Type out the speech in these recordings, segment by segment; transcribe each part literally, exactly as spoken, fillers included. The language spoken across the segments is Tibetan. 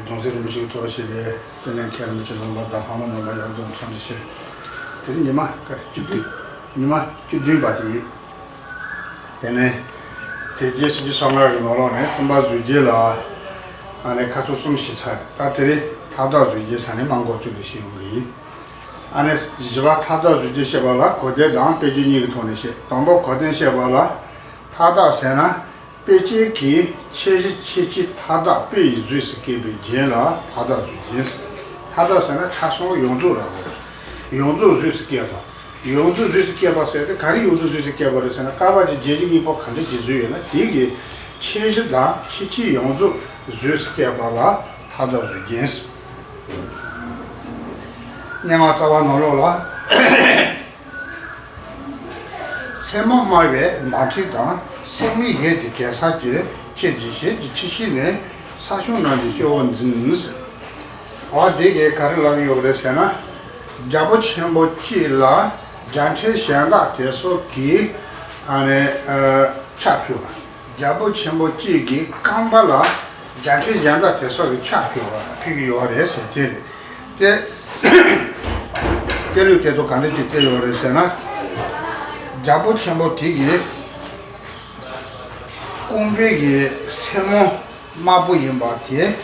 གདུང་སྲས་རིན་པོ་ཆེ་གཙོ་བྱས་པའི་དཔོན་གླིང་མཁན་རིན་པོ་ཆེ་རྣམ་པ་དང་ལྷ་མོ་རྣམ་པ་ཡོངས་རྫོགས་འཚམས་འདྲི་ཞུ། དེ་རིང་ཉི་མ་སྐར་བཅུ་བདུན། ཉི་མ་བཅུ་བདུན་པ་དེ་ཡིན། དེ་ནས་དེ་རྗེས་སུ་རྗེས་སོ་ལྔ་གི་ནང་ལོགས་ནས་གསུམ་པ་གཟུགས་རྒྱན་ལ་ཨ་ནི་ཁ་ཚུགས་གསུམ་ཞིག་ཚར། ད་དེ་རིང་མཐའ་དག་གཟུགས་རྒྱན་ས་ནས་མ་འགོ་བཙུགས་ལས་ཤེས་ཡོང་གི་ཡིན། ཨ་ནི་བཞི་པ་མཐའ་དག་གཟུགས་རྒྱན་བཤད་པ་ལ་གོ་དོན་དང་དཔེ་རྒྱན་གཉིས་ཀྱི་ཐོག་ནས་བཤད། དང་པོ་གོ་དོན་བཤད་པ་ལ་མཐའ་དག་ཟེར་ན། དཔེ་ཅན་གྱི་ཁྱད་གཞི་ཁྱད་ཆོས་མཐའ་དག་དཔེ་ཡི་གཟུགས་སུ་སྐྱེས་པའི་རྒྱན་ལ་མཐའ་དག་གཟུགས་རྒྱན་ཟེར། མཐའ་དག་ཟེར་ན་ཆ་ཚང་ཡོངས་རྫོགས་ལ་གོ། ཡོངས་རྫོགས་གཟུགས་སུ་སྐྱེས་པ། ཡོངས་རྫོགས་གཟུགས་སུ་སྐྱེས་པ་ཟེར་ཏེ་ག་རེ་ཡོངས་རྫོགས་གཟུགས་སུ་སྐྱེས་པ་རེད་ཟེར་ན། བསྐལ་པ་གྱི་རྒྱལ་སྲིད་གཉིས་པོ་གང་འདྲ་ཅིག་བཟོས་ཡོད་ན་དེ་གི་ཁྱད་གཞི་དང་ཁྱད་ཆོས་ཡོངས་རྫོགས་གཟུགས་སུ་སྐྱེས་པ་ལ་མཐའ་དག་གཟུགས་རྒྱན་ཟེར། སྙན་ངག་རྩ་བ་ནང་ལོགས་ལ། མཚན་མོ་དམར་བའི་མདངས་འཕྲིན་དང་། མཚན་མོའི་ཡུལ་གྱི་གེ་སར་གྱིས། ཁྱེད་ཀྱི་ཞལ་གྱི་ཕྱི་བཤད་ནས། ས་ཞིང་རྣམས་ཀྱི་སྤྱི་བོ་འཛིན། འོ་དེ་གས་ག་རེ་ལབ་ཡོད་རེད་ཟེར་ན། རྒྱལ་པོ་ཆེན་པོ་གཅིག་ལ་རྒྱལ་ཕྲན་གཞན་དག་དེ་ཚོ་གིས་ཨ་ནི་ཨ་ཕྱག་ཕུལ་བ། རྒྱལ་པོ་ཆེན་པོ་གཅིག་གི་རྐང་པ་ལ་རྒྱལ་ཕྲན་གཞན་དག་དེ་ཚོ་གིས་ཕྱག་ཕུལ་བ་ཕུལ་གྱི་ཡོད་རེད་ཟེར་དེ་རེད། དེ་དེ་ལུས་དེ་ཚོ་ག་འདྲ་ཅིག་བལྟས་ཡོད་རེད་ཟེར་ན། རྒྱལ་པོ་ཆེན་པོ་དེ་གི་རྐང་པའི་གི་སེན་མོ་དམར་པོ་ཡིན་པ་དེ།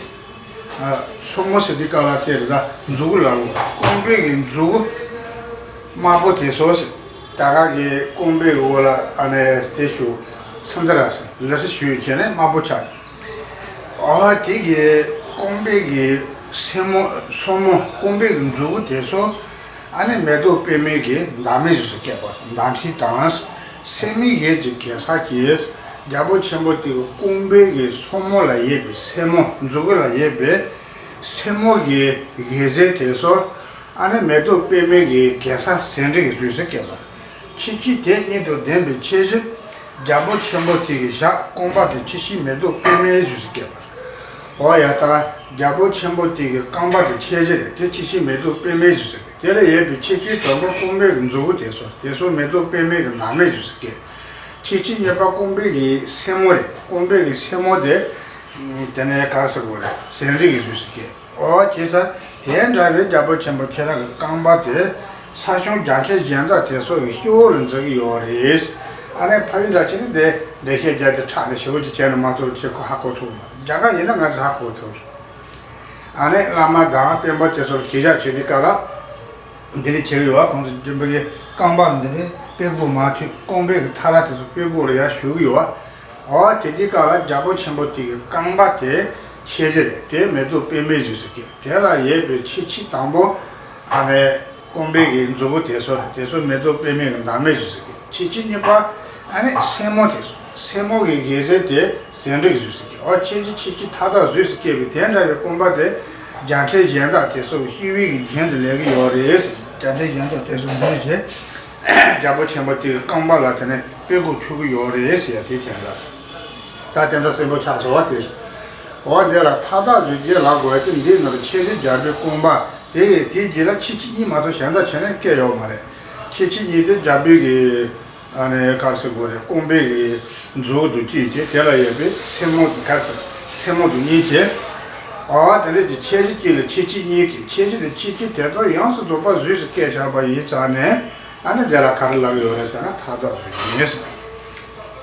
ཨ། སོར་མོ་ཟེར་དུས་སྐབས་ལ་དེ་རེད། ད་མཛུ་གུ་ལ་རྐང་པའི་གི་མཛུ་གུ་དམར་པོ་དེ་ཚོ་ཟེར། ད་ག་གི་རྐང་པའི་འོག་ལ་ཨ་ནི་དེ་ཞུ་སེམས་ཏེ་ར་ཟེར་ལེ་ཧྲི་ཞུ་བྱས་ནས་དམར་པོ་ཆགས། ཨ་དེ་གི་རྐང་པའི་གི་སེན་མོ་སོར་མོ་རྐང་པའི་གི་མཛུ་གུ་དེ་ཚོ། ཨ་ནི་མེ་ཏོག་པད་མའི་གི་མདངས་མའི་གཟུགས་སུ་སྐྱེས་པ་མདངས་འཕྲིན་དང་། མཚན་མོའི་ཡུལ་གྱི་གེ་སར་གྱིས། རྒྱལ་པོ་ཆེན་པོ་དེ་གི་རྐང་པའི་གི་སོར་མོ་ལ་ཡོད་པའི་སེན་མོ་མཛུ་གུ་ལ་ཡོད་པའི་སེན་མོ་གི་གེ་སར་དེ་ཚོ། ཨ་ནི་མེ་ཏོག་པད་མའི་གི་གེ་སར་ཟེའུ་འབྲུ་གི་གཟུགས་སུ་སྐྱེས་པ། ཁྱད་ཆོས་དེ་གཉིས་དང་ལྡན་པའི་ཁྱད་གཞི། རྒྱལ་པོ་ཆེན་པོ་དེ་གི་ཞབས་རྐང་པ་དེ་ཁྱད་ཆོས་མེ་ཏོག་པད་མའི་གཟུགས་སུ་སྐྱེས་པ། འོ་ཡ། ད་རྒྱལ་པོ་ཆེན་པོ་དེ་གི་རྐང་པ་དེ་ཁྱད་གཞི་རེད། དེ་ཁྱད་ཆོས་མེ་ཏོག་པད་མའི་གཟུགས་སུ་སྐྱེས། དེ་ལ་ཡོད་པའི་ཁྱད་ཆོས་དང་པོ་རྐང་པའི་གི་མཛུ་གུ་དེ་ཚོ་དེ་ཚོ་མེ་ཏོག་པད་མའི་གི་མདངས་མའི་གཟུགས་སུ་སྐྱེས། ཁྱད་ཆོས་གཉིས་པ་རྐང་པའི་གི་སེན་མོ་རེད། རྐང་པའི་གི་སེན་མོ་དེ་དེ་ནས་ག་རེ་ཟེར་དགོས་རེད། ཟེའུ་འབྲུ་གི་གཟུགས་སུ་སྐྱེས། འོ་བྱས་ཙང་དེ་འདྲ་བའི་རྒྱལ་པོ་ཆེན་པོ་ཁྱེད་རང་གི་རྐང་པ་དེ་ས་ཞིང་རྒྱལ་ཕྲན་གཞན་དག་དེ་ཚོ་གི་སྤྱི་བོ་ལ་འཛུལ་གྱི་ཡོད་རེད། ཨ་ནི་ཕ་ཡུལ་འདྲ་བྱས་ན་དེ་འགྲེལ་བཤད་རྒྱག་དེ་ཁྲག་ནས་ཞེ་པོ་ཅིག་བྱས་ན་མ་གཏོགས་ཁྱེད་ཁོ་ཧ་གོ་ཐུབ་མ་རེད། རྒྱ་གར་ཡིན་ན་ང་ཚོ་ཧ་གོ་ཐུབ་རེད། ཨ་ནི་བླ་མ་དང་དཔོན་པོ་དེ་ཚོར་གུས་ཞབས་བྱེད་དུས་སྐབས་ལ། འདི་ནི་བྱེད་ཀྱི་ཡོད་པ། ཁོང་ཚོ་མགྲིན་པ་གི་རྐང་པ་འདི་ནི་པད་སྐུ་མ་ཐུག་རྐང་པའི་གི་ཐ་ར་དེ་ཚོ་པད་སྐུ་ལ་ཡར་ཞུ་གི་ཡོད་པ། འོ་དེ་དུས་སྐབས་ལ་རྒྱལ་པོ་ཆེན་པོ་དེ་གི་རྐང་པ་དེ་ཁྱད་གཞི་རེད། དེ་མེ་ཏོག་པད་མའི་གཟུགས་སུ་སྐྱེས། དེ་ལ་ཡོད་པའི་ཁྱད་ཆོས་དང་པོ་ཨ་ནི་རྐང་པའི་གི་མཛུ་གུ་དེ་ཚོ་དེ་ཚོ་མེ་ཏོག་པད་མའི་གི་མདངས་མའི་གཟུགས་སུ་སྐྱེས། ཁྱད་ཆོས་གཉིས་པ་ཨ་ནི་སེན་མོ་དེ་ཚོ། སེན་མོ་གི་གེ་སར་དེ་ཟེའུ་འབྲུ་གི་གཟུགས་སུ་སྐྱེས། འོ་ཁྱད་ཆོས་ཁྱད་ཆོས་མཐའ་དག་གཟུགས་སུ་སྐྱེས་པའི་དེ་འདྲ་བའི་རྐང་པ་དེ་རྒྱལ་ཕྲན་གཞན་དག་དེ་ཚོ་གི་སྤྱི་བོའི་གི་རྒྱན་དུ་ལས་ཀྱི་ཡོད་རེད། རྒྱལ་ཕྲན་གཞན་དག་དེ་ཚོ་འདུས་བྱས། རྒྱལ་པོ་ཆེན་པོ་དེ་གི་རྐང་པ་ལ་དེ་ནས་པད་སྐུ་ཐུག་གི་ཡོད་རེད་ཟེར་ཡ་དེ་དེ་འདྲ་རེད། ད་དེ་འདྲ་སེམས་པོ་ཆགས་སོང་བ་དེ་རེད། འོ་འདི་ལ་མཐའ་དག་གཟུགས་རྒྱན་ལབ་དགོས་ཡ་དེ་འདི་ནང་ཁྱད་གཞི་རྒྱལ་པོའི་རྐང་པ་དེ་དེའི་རྗེས་ལ་ཁྱད་ཆོས་གཉིས་མ་གཏོགས་གཞན་དག་ཁྱད་ནས་སྐྱེ་ཡོད་མ་རེད། ཁྱད་ཆོས་གཉིས་དེ་རྒྱལ་པོའི་གི་ཨ་ནི་ག་རེ་ཟེར་དགོས་རེད། རྐང་པའི་གི་མཛུབ་ཏུ་གཅིག་བྱས། དེ་ལ་ཡོད་པའི་སེན་མོ་ག་རེ་ཟེར། སེན་མོ་དེ་གཉིས་བྱས། ཨ་དེ་འདྲ་གྱི་ཁྱད་གཞི་གཅིག་ལ་ཁྱད་ཆོས་གཉིས་ཀྱི་ཁྱད་ཆོས་དེ་ཁྱད་ཆོས་དེ་དག་ཡོངས་སུ་རྫོགས་པ་གཟུགས་སུ་སྐྱེས་ཆགས་པ་ཡིན་ཙང་ནས། ཨ་ནི་དེ་ལ་ག་རེ་ལབ་ཡོད་རེད་ཟེར་ན་མཐའ་དག་གཟུགས་རྒྱན་ཟེར།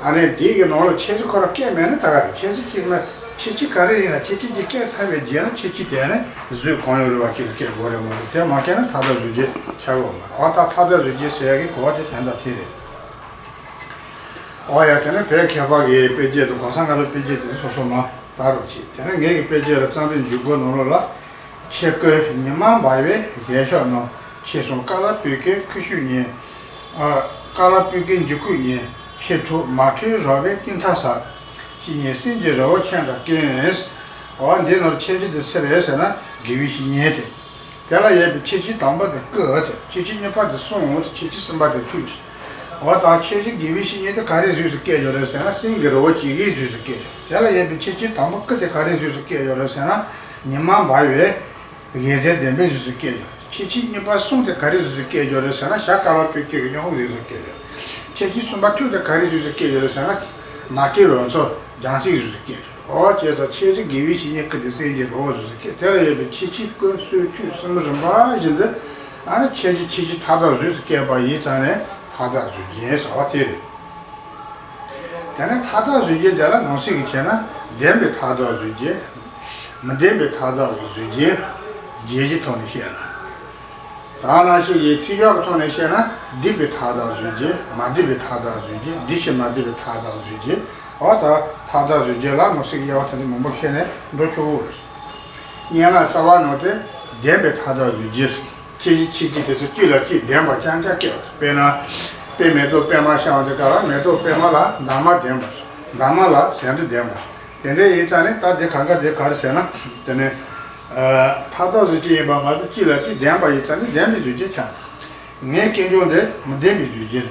ཨ་ནི་དེ་གི་ནང་ལ་ཁྱད་ཆོས་ཁོ་རང་སྐྱེས་མེད་ན་ད་ག་རེད། ཁྱད་ཆོས་གཅིག་མ་ཁྱད་ཆོས་ག་རེ་ཡིན་ན་ཁྱད་ཆོས་གཅིག་སྐྱེས་ཚར་བའི་རྗེས་ལ་ཁྱད་ཆོས་དེ་ནི་གཟུགས་གང་ཡོད་རེད་བ་ཅིག་ལ་སྐྱེ་དགོས་རེད་མ་གཏོགས། དེ་མ་སྐྱེས་ན་མཐའ་དག་གཟུགས་རྒྱན་ཆགས་ཡོད་མ་རེད། ཨ་ད་མཐའ་དག་གཟུགས་རྒྱན་ཟེར་ཡ་གི་གོ་བ་དེ་དོན་དག་དེ་རེད། ཨོ་ཡ། དེ་ནས་བོད་མཁས་པ་གི་དཔེ་རྒྱན་དང་གོང་ས་ལྔ་པའི་དཔེ་རྒྱན་དེ་ཚོ་སོ་སོ་མར་བལྟ་རོགས་གྱིས། དེ་ནས་ངེད་ཀྱི་དཔེ་རྒྱན་ལ་རྩོམ་པའི་འཇུག་སྒོ་ནང་ལོགས་ལ། ཆེ་བསྐོས་ཉི་མ་འབར་བའི་ཞལ་ཕྱོགས་ན། ཆེ་གསུང་ཀ་ལ་སྤོས་ཀྱི་ཁུ་བྱུག་ཉན། ཨ། ཀ་ལ་སྤོས་ཀྱི་འགྱུར་ཁུག་ཉན། ཆེ་ཕྲུག་མ་ཁྲོས་རོལ་པའི་ཏིང་ཐ་ས། བཤེས་གཉེན་སེམས་ཀྱི་རི་བོ་ཆེ་འདྲ་བསྟན། འོ་འདི་ནོར་ཆེ་ཆེ་དེ་སེ་རེད་ཟེར་ན་དགེ་བའི་བཤེས་གཉེན་དེ། དེ་ལ་ཡོད་པའི་ཁྱད་ཆོས་དང་པོ་དེ་སྐུ་དེ། ཁྱད་ཆོས་གཉིས་པ་དེ་གསུང་དེ། ཁྱད་ཆོས་གསུམ་པ་དེ་ཕུད། འོ་ད་ཁྱད་ཆོས་དགེ་བའི་བཤེས་གཉེན་དེ་ག་རེ་གཟུགས་སུ་སྐྱེ་ཡོད་རེད་ཟེར་ན་སེང་གེ་རི་བོ་བྱེ་བའི་གཟུགས་སུ་སྐྱེ་ཡོད། དེ་ལ་ཡོད་པའི་ཁྱད་ཆོས་དང་པོ་སྐུ་དེ་ག་རེ་གཟུགས་སུ་སྐྱེ་ཡོད་རེད་ཟེར་ན་ཉི་མ་འབར་བའི་ཞལ་ཟས་ལྡན་པའི་གཟུགས་སུ་སྐྱེ་ཡོད། ཁྱད་ཆོས་གཉིས་པ་གསུང་དེ་ག་རེ་གཟུགས་སུ་སྐྱེ་ཡོད་རེད་ཟེར་ན་ཞྭ་ཀ་ལ་སྤོས་ཀྱི་གཡོན་གཟུགས་སུ་སྐྱེ་ཡོད། ཁྱད་ཆོས་གསུམ་པ་ཐུག་དེ་ག་རེ་གཟུགས་སུ་སྐྱེ་ཡོད་རེད་ཟེར་ན་མ་ཏི་རོལ་མཚོ་ལྗང་སེར་གཟུགས་སུ་སྐྱེ་ཡོད། འོ་བྱས་ཙང་ཁྱད་ཆོས་དགེ་བའི་བཤེས་གཉེན་ཀུན་ཏུ་གསལ་གྱི་རོ་ཟེར་གི། དེ་ལ་ཡོད་པའི་ཁྱད་ཆོས་ཀུན་གསོས་ཐུན་གསུམ་རིམ་པ་བཞིན་དུ། ཨ་ནི་ཁྱད་ཆོས་ཁྱད་ཆོས་མཐའ་དག་རྫོགས་སུ་བསྐྱེད་པ་ཡིན་ཙང་ནས་མཐའ་དག་རྫོགས་རྒྱན་ཟེར་བ་དེ་རེད། དེ་ནས་མཐའ་དག་རྫོགས་རྒྱན་དེ་ལ་ནང་གསེས་ཀྱི་བྱས་ན་ལྡན་པའི་མཐའ་དག་རྫོགས་རྒྱན། མི་ལྡན་པའི་མཐའ་དག་རྫོགས་རྒྱན། བརྒྱད་ཀྱི་ཐོག་ནས་བཤད་ན། ད་ནང་བཞིན་གྱི་ཚིག་ཡག་གི་ཐོག་ནས་བཤད་ན་ལྡན་པའི་མཐའ་དག་རྫོགས་རྒྱན། མ་ལྡན་པའི་མཐའ་དག་རྫོགས་རྒྱན། ལྡན་ཞིང་མ་ལྡན་པའི་མཐའ་དག་རྫོགས་རྒྱན། འོ་ད་མཐའ་དག་རྫོགས་རྒྱན་ལ་ནང་གསེས་ཀྱི་དབྱེ་བ་དེ་འདྲ་མང་པོ་བཤད་ནས་འགྲོ་ཆོག་གི་རེད། སྙན་ངག་རྩ་བ་ནང་དེ་ལྡན་པའི་མཐའ་དག་རྫོགས་རྒྱན། ཁྱད་ཆོས་ཁྱད་ཆོས་དེ་ཚོ་གཅིག་ལ་གཅིག་ལྡན་པ་རྐྱང་རྐྱང་སྐྱེ་བ། དཔེར་ན། དཔེ་མེ་ཏོག་པད་མ་ཤར་བ་དེ་ག་ལ་མེ་ཏོག་པད་མ་ལ་འདབ་མ་ལྡན་པ། འདབ་མ་ལ་ཟེའུ་འབྲུ་ལྡན་པ། དེ་འདྲ་ཡིན་ཙང་ནི་ད་དེ་གང་ག་དེ་ག་རེ་ཟེར་ན། དེ་ནི། ཨ། མཐའ་དག་རྫོགས་རྒྱན་ཡིན་པ་མ་ཟད་གཅིག་ལ་གཅིག་ལྡན་པ་ཡིན་ཙང་ནི་ལྡན་པའི་རྫོགས་རྒྱན་ཆགས། ངའི་དཀོན་མཆོག་འདི་མི་ལྡན་པའི་རྫོགས་རྒྱན།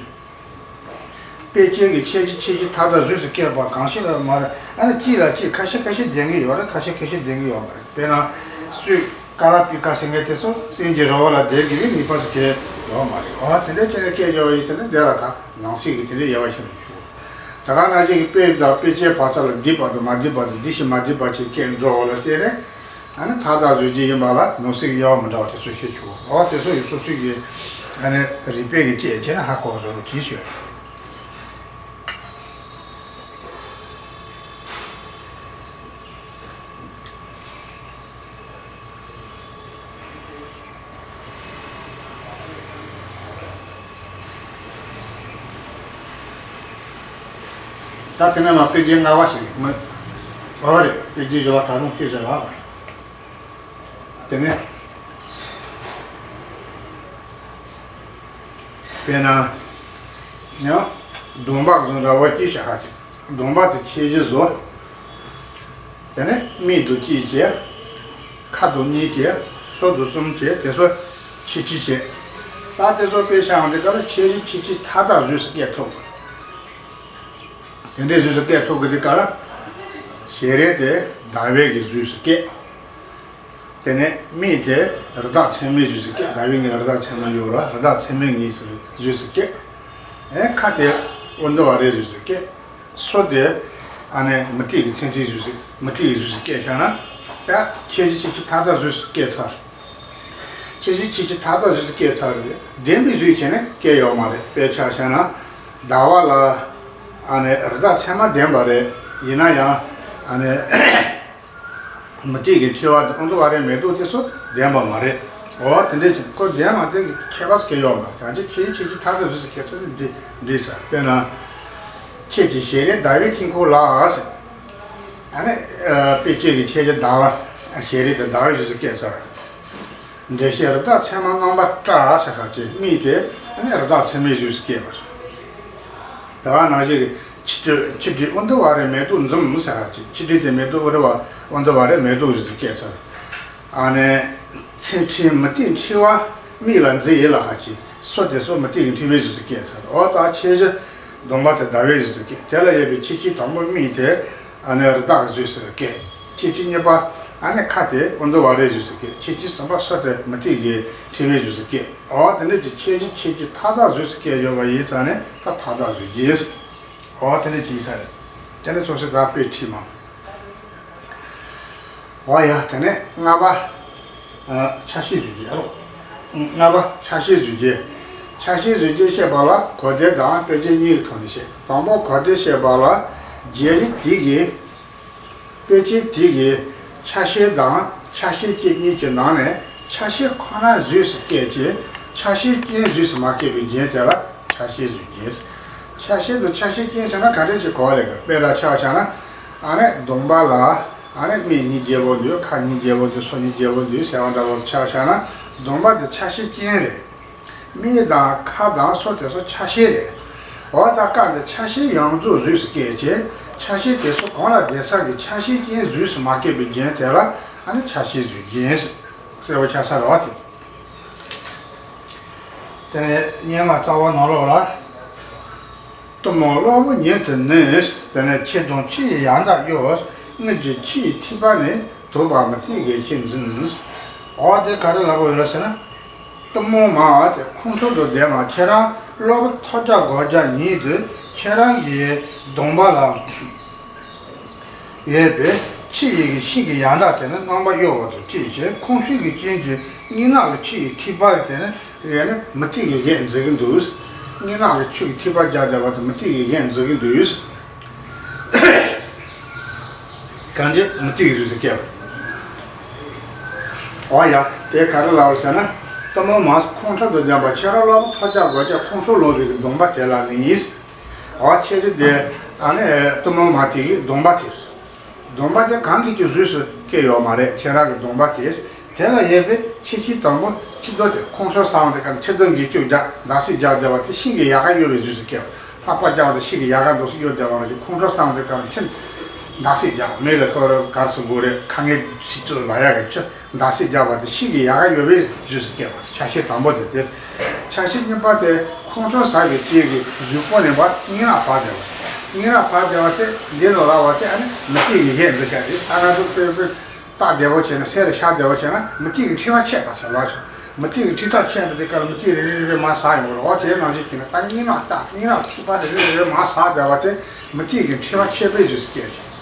དཔེ་ཅན་གྱི་ཁྱད་ཆོས་ཁྱད་ཆོས་མཐའ་དག་རྫོགས་སུ་བསྐྱེད་པ་གང་ཞིག་ལ་མ་རེད། ཨ་ནི་གཅིག་ལ་གཅིག་ཁ་ཤས་ཁ་ཤས་ལྡན་གྱི་ཡོད་རེད། ཁ་ཤས་ཁ་ཤས་ལྡན་གྱི་ཡོད་མ་རེད། དཔེར་ན། སུས་ཀ་ར་པི་ཀ་ཟེར་མཁན་དེ་ཚོ་སེམས་ཀྱི་རང་དབང་ལ་ལྡན་དགོས་པའི་ངེས་པ་ཟེར་མཁན་ཡོད་མ་རེད། འོ་དེ་འདྲ་བྱས་ནས་བསྐྱེད་བཞག་པ་ཡིན་ཙང་ནི་དེ་ལ་ད་ནང་གསེས་ཀྱི་དེ་འདྲའི་དབྱེ་བ་ཕྱེ་མི་ཆོག་ད་ག་ནང་བཞིན་གྱི་དཔེ་དང་དཔེ་ཅན་བར་མཚམས་ལ་ལྡན་པ་དང་མ་ལྡན་པ་དང་ལྡན་ཞིང་མ་ལྡན་པ་བཅས་སྐྱེ་འགྲོ་བ་ལ་བརྟེན་ནས། ཨ་ནི་མཐའ་དག་རྫོགས་རྒྱན་ཡིན་པ་ལ་ནང་གསེས་ཀྱི་དབྱེ་བ་མི་འདྲ་བ་དེ་ཚོ་ཤེས་ཆོག་འོ་དེ་ཚོ་ཡི་སོ་སོའི་གི་ཨ་ནི་རིགས་པས་ཀྱི་དཔྱད་བྱས་ནས་ཧ་གོ་བཟོ་རོགས་གྱིས་ཞུ། ད་དེ་ནས་མ་དཔེ་རྒྱན་ལྔ་པ་ཞིག་མི། འོ་རེད། དཔེ་རྒྱན་བཞི་པ་ད་རུང་སྐད་ཆ་ལ། དེ་ནས། དཔེར་ན། ཡང་། གདོང་པ་བཟུང་འདྲ་བོ་ཅིག་བྱ་ཧ་ཅིག་གདོང་པ་དེ་ཁྱད་གཞི་བཟོ། དེ་ནས་མིག་དང་གཅིག་བྱས། ཁ་དང་གཉིས་བྱས། སོ་དང་གསུམ་བྱས། དེ་ཚོ་ཁྱད་ཆོས་བྱས། ད་དེ་ཚོ་དཔེ་བཞག་ཡོང་དུས་སྐབས་ལ་ཁྱད་གཞི་ཁྱད་ཆོས་མཐའ་དག་རྫོགས་སུ་བསྐྱེད་ཐུབ། དེ་འདྲའི་རྫོགས་སུ་བསྐྱེད་ཐུབ་དགོས་དུས་སྐབས་ལ། ཞལ་རས་དེ་ཟླ་བའི་གི་རྫོགས་སུ་བསྐྱེད། དེ་ནས་མིག་དེ་རི་དྭགས་ཚད་མའི་རྫོགས་སུ་བསྐྱེད། ཟླ་བའི་ངོས་ལ་རི་དྭགས་ཚད་མ་ཡོད་ར། རི་དྭགས་ཚད་མའི་ངོས་སུ་རྫོགས་སུ་བསྐྱེད། ཨེ་ཁ་དེ་ཨུ་དུམ་བ་རའི་རྫོགས་སུ་བསྐྱེད། སོ་དེ་ཨ་ནི་མུ་ཏིག་གི་ཚིལ་ཁྲིའི་རྫོགས་སུ། མུ་ཏིག་གི་རྫོགས་སུ་བསྐྱེད་བཞག་ན། ད་ཁྱད་གཞི་ཁྱད་ཆོས་མཐའ་དག་རྫོགས་སུ་བསྐྱེད་ཚར། ཁྱད་གཞི་ཁྱད་ཆོས་མཐའ་དག་རྫོགས་སུ་བསྐྱེད་ཚར་རེད། ལྡན་པའི་རྫོགས་བྱས་ནས་བསྐྱེད་ཡོད་མ་རེད། དཔེར་ཆ་བཞག་ན། ཟླ་བ་ལ་ཨ་ནི་རི་དྭགས་ཚད་མ་ལྡན་པ་རེད། ཡིན་ན་ཡང་ཨ་ནི། མུ་ཏིག་གི་མཁྲིས་པ་དང་ཨུ་དུམ་བ་རའི་མེ་ཏོག་དེ་ཚོ་ལྡན་པ་མ་རེད། འོ་དེ་འདྲ་བྱས་ཁོ་ལྡན་མ་ལྡན་གྱི་ཁྱད་པར་སྐྱེ་ཡོད་མ་རེད། གང་ཅི་ཁྱད་ཆོས་ཁྱད་ཆོས་མཐའ་དག་རྫོགས་སུ་བསྐྱེད་ཚར་ཏེ་འདི་འདྲ་ཚར། དཔེར་ན། ཁྱེད་ཀྱི་ཞལ་རས་ཟླ་བའི་དཀྱིལ་འཁོར་ལ་ཟེར། ཨ་ནི་དཔེ་ཅན་གྱི་ཁྱད་ཆོས་ཟླ་བ། ཞལ་རས་དེ་ཟླ་བའི་རྫོགས་སུ་བསྐྱེད་ཚར། འགྲེལ་བཤད་རི་དྭགས་ཚད་མ་རྣམ་པར་བཀྲ་ཟེར་ཁ་ཅིག་མིག་དེ་ཨ་ནི་རི་དྭགས་ཚད་མའི་རྫོགས་སུ་བསྐྱེད་པ་རེད། ད་ག་ནང་བཞིན་གྱི་ཆིག་དྲི། ཆིག་དྲི་ཨུ་དུམ་བ་རའི་མེ་ཏོག་འཛུམ་ཟེར་ཁ་ཅིག་ཆིག་དྲི་དེ་མེ་ཏོག་ཨུ་དུམ་བ། ཨུ་དུམ་བ་རའི་མེ་ཏོག་རྫོགས་སུ་བསྐྱེད་ཚར། ཨ་ནི་ཚིལ་ཁྲིའི་མུ་ཏིག་མཁྲིས་པ་མིག་ལ་མཛེས་ཡིན་ལ་ཁ་ཅིག་སོ་དེ་སོ་མུ་ཏིག་གི་མཁྲིས་པའི་རྫོགས་སུ་བསྐྱེད་ཚར། འོ་ད་ཁྱད་གཞི་གདོང་པ་དེ་ཟླ་བའི་རྫོགས་སུ་བསྐྱེད། དེ་ལ་ཡོད་པའི་ཁྱད་ཆོས་དང་པོ་མིག་དེ་ཨ་ནི་རི་དྭགས་རྫོགས་སུ་བསྐྱེད། ཁྱད་ཆོས་གཉིས་པ་ཨ་ནི་ཁ་དེ་ཨུ་དུམ་བ་རའི་རྫོགས་སུ་བསྐྱེད། ཁྱད་ཆོས་གསུམ་པ་སོ་དེ་མུ་ཏིག་གི་མཁྲིས་པའི་རྫོགས་སུ་བསྐྱེད། འོ་དེ་འདྲ་གྱི་ཁྱད་གཞི་ཁྱད་ཆོས་མཐའ་དག་རྫོགས་སུ་བསྐྱེད་ཡོད་པ་ཡིན་ཙང་ནས་ད་མཐའ་དག་རྫོགས་རྒྱན། འོ་དེ་འདྲ་གྱི་ཡིན་ས་རེད། དེ་ནས་ཚོགས་སུ་ད་དཔེ་ཁྲིད་མ། འོ་ཡ་དེ་ནས་ལྔ་པ། ཨ། ཆ་ཤས་རྫོགས་རྒྱན་ཨ་རོ། ལྔ་པ་ཆ་ཤས་རྫོགས་རྒྱན། ཆ་ཤས་རྫོགས་རྒྱན་བཤད་པ་ལ་གོ་བདེ་དང་དཔེ་ཅན་གཉིས་ཀྱི་ཐོག་ནས་བཤད། དང་པོ་གོ་བདེ་བཤད་པ་ལ་རྒྱན་རིགས་དེ་གི་དཔེ་ཅན་དེ་གི་ཆ་ཤས་དང་ཆ་ཤས་ཅན་གཉིས་ཀྱི་ནང་ནས་ཆ་ཤས་ཁོ་ན་རྫོགས་སུ་བསྐྱེད་ཅིང་ཆ་ཤས་ཅན་རྫོགས་སུ་མ་བསྐྱེད་པའི་རྒྱན་དེ་ལ་ཆ་ཤས་རྫོགས་རྒྱན། ཆ་ཤས་དང་ཆ་ཤས་ཅན་ཟེར་ན་ག་འདྲས་ཅིག་གོ་བ་ལེན་དགོས། དཔེར་ན་ཆ་བཞག་ན་ཨ་ནི་གདོང་པ་ལ་ཨ་ནི་མིག་གཉིས་བརྒྱད་པོ་འདུག་ཁ་གཉིས་བརྒྱད་པོ་འདུག་སོ་གཉིས་བརྒྱད་པོ་འདུག་ཟེར་བ་འདྲ་བོ་ཆ་བཞག་ན་གདོང་པ་དེ་ཆ་ཤས་ཅན་རེད། མིག་དང་ཁ་དང་སོ་དེ་ཚོ་ཆ་ཤས་རེད། འོ་ད་སྐབས་འདི་ཆ་ཤས་ཡོངས་རྫོགས་རྫོགས་སུ་བསྐྱེད་ཅིང་ཆ་ཤས་དེ་ཚོ་གང་ལ་བསྡད་ས་གི་ཆ་ཤས་ཅན་རྫོགས་སུ་མ་བསྐྱེད་པའི་རྒྱན་དེ་ལ་ཨ་ནི་ཆ་ཤས་རྫོགས་རྒྱན་གསལ་པོ་ཆགས་ས་རེད་བ་དེ། དེ་ནས་སྙན་ངག་རྩ་བ་ནང་ལོགས་ལ། གཏུམ་མོ་གློ་བུར་ཉིད་དུ་ནི། དེ་ནས་ཁྱེད་དང་ཁྱི་ཡི་ཡང་དག་གཡོ། སྔོན་གྱི་ཁྱི་ཡི་ཐོས་པ་ནི། དོགས་པ་མུ་ཏིག་གི་ཁྱི་འཛིན། འོ་དེ་ག་རེ་ལབ་དགོས་ཡོད་རེད་ཟེར་ན། གཏུམ་མོ་མ་དེ་ཁོང་ཁྲོ་དང་ལྡན་མ་ཁྱེད་རང་གློ་བུར་ཐོལ་རྒྱག་སྒོ་རྒྱག་ཉིད་དུ་ཁྱེད་རང་གི་གདོང་པ་ལ། ཡོད་པས་ཕྱི་ཡི་གི་ཤིང་གི་ཡང་དག་དེ་ནི་རྣམ་པར་གཡོ་བ་དང་གཅིག་བྱས། ཁོང་ཁྲོའི་གི་རྐྱེན་གྱིས་སྙན་ངག་གི་ཆུ་ཡི་ཐིགས་པ་དེ་ནི་ཡོད་ནི་མུ་ཏིག་གི་གེགས་མཛད་ཀྱི་འདུག། སྙན་ངག་གི་ཆུ་ཡི་ཐིགས་པ་རྒྱག་བསྡད་པ་དེ་མུ་ཏིག་གི་གེགས་མཛད་ཀྱི་འདུག། གང་བྱས་མུ་ཏིག་གི་རིགས་སུ་སྐྱེས་པ། འོ་ཡ། དེ་ག་རེ་ལབ་པ་ཟེར་ན། གཏུམ་མོ་མ་ཁོང་ཁྲོ་དང་ལྡན་པ་ཁྱེད་རང་ལྟ་བུ་ཐོལ་རྒྱག་རྒོད་རྒྱག་ཁོང་ཁྲོ་ལངས་པའི་གདོང་པ་དེ་ལ་ནི། འོ་ཁྱེད་ཀྱི་དེ་ཨ་ནི་གཏུམ་མོ་མ་དེ་གི་གདོང་པ་དེ། གདོང་པ་དེ་གང་གི་ཀྱི་རིགས་སུ་སྐྱེས་ཡོད་མ་རེད། ཁྱེད་རང་གི་གདོང་པ་དེ། དེ་ལ་ཡོད་པའི་ཕྱི་ཤིང་དང་པོ་ཕྱི་རྡོ་དེ་ཁོང་ཁྲོ་སངས་དེ་ག་ཕྱི་རྡོ་འགྱེལ་བཅུག་རྒྱག་འདག་སེ་རྒྱག་བསྡད་པ་དེ་ཤིང་གི་ཡལ་ག་གཡོ་བའི་རིགས་སུ་སྐྱེས་པ། ལྷགས་པ་རྒྱག་དེ་ཤིང་གི་ཡལ་ག་འདུག་སེ་གཡོ་བསྡད་པ་ལ་ཁོང་ཁྲོ་སངས་དེ་ག་ཕྱི་འདག་སེ་རྒྱག་མེ་ལ་ཁོ་ར་གར་སོང་དགོས་རེད། ཁ་ངན་ཞིག་ཚོས་ལ་ཡག་གི་ཆུ། འདག་སེ་རྒྱག་པ་དེ་ཤིང་གི་ཡལ་ག་གཡོ་བའི་རིགས་སུ་སྐྱེས་པ། ཆ་ཤས་དང་པོ་དེ་དེ། ཆ་ཤས་གཉིས་པ་དེ་ཁོང་ཁྲོ་ཟ་བའི་རྐྱེན་གྱིས་གཟུགས་པོ་ནས་བར་སྙན་ངག་བབས་བསྡད་པ། སྙན་ངག་བབས་བསྡད་པ་དེ་འདི་ལ་ལབ་པ་དེ་ཨ་ནི་མུ་ཏིག་གི་གེགས་འདི་ཤ་རེད། ས་ན་དུ་པེ་པེ་བཏགས་བསྡད་པ་བྱས་ན་ཟས་ལ་ཤ་བསྡད་པ་བྱས་ན་མུ་ཏིག་གི་མཁྲིས་པ་ཆད་པ་ཟེར་ལབ་ཆོག། མུ་ཏིག་གི་མཁྲིས་ཐག་ཆད་པ་དེ་ག་ལ་མུ་ཏིག་རེ་རེ་རེ་རེ་མར་ཟ་ཡོང་གི་རེད། འོ་དེའི་ནང་བཞིན་བྱས་ན་ད་སྙན་ངག་བཏགས་སྙན་ངག་ཐིགས་པ་རེ་རེ་རེ་རེ་མར་ཟ་བསྡད་པ་དེ་མུ་ཏིག་གི་མཁྲིས་པ་ཆད་པའི་རིགས་སུ་སྐྱེས་ཆོག།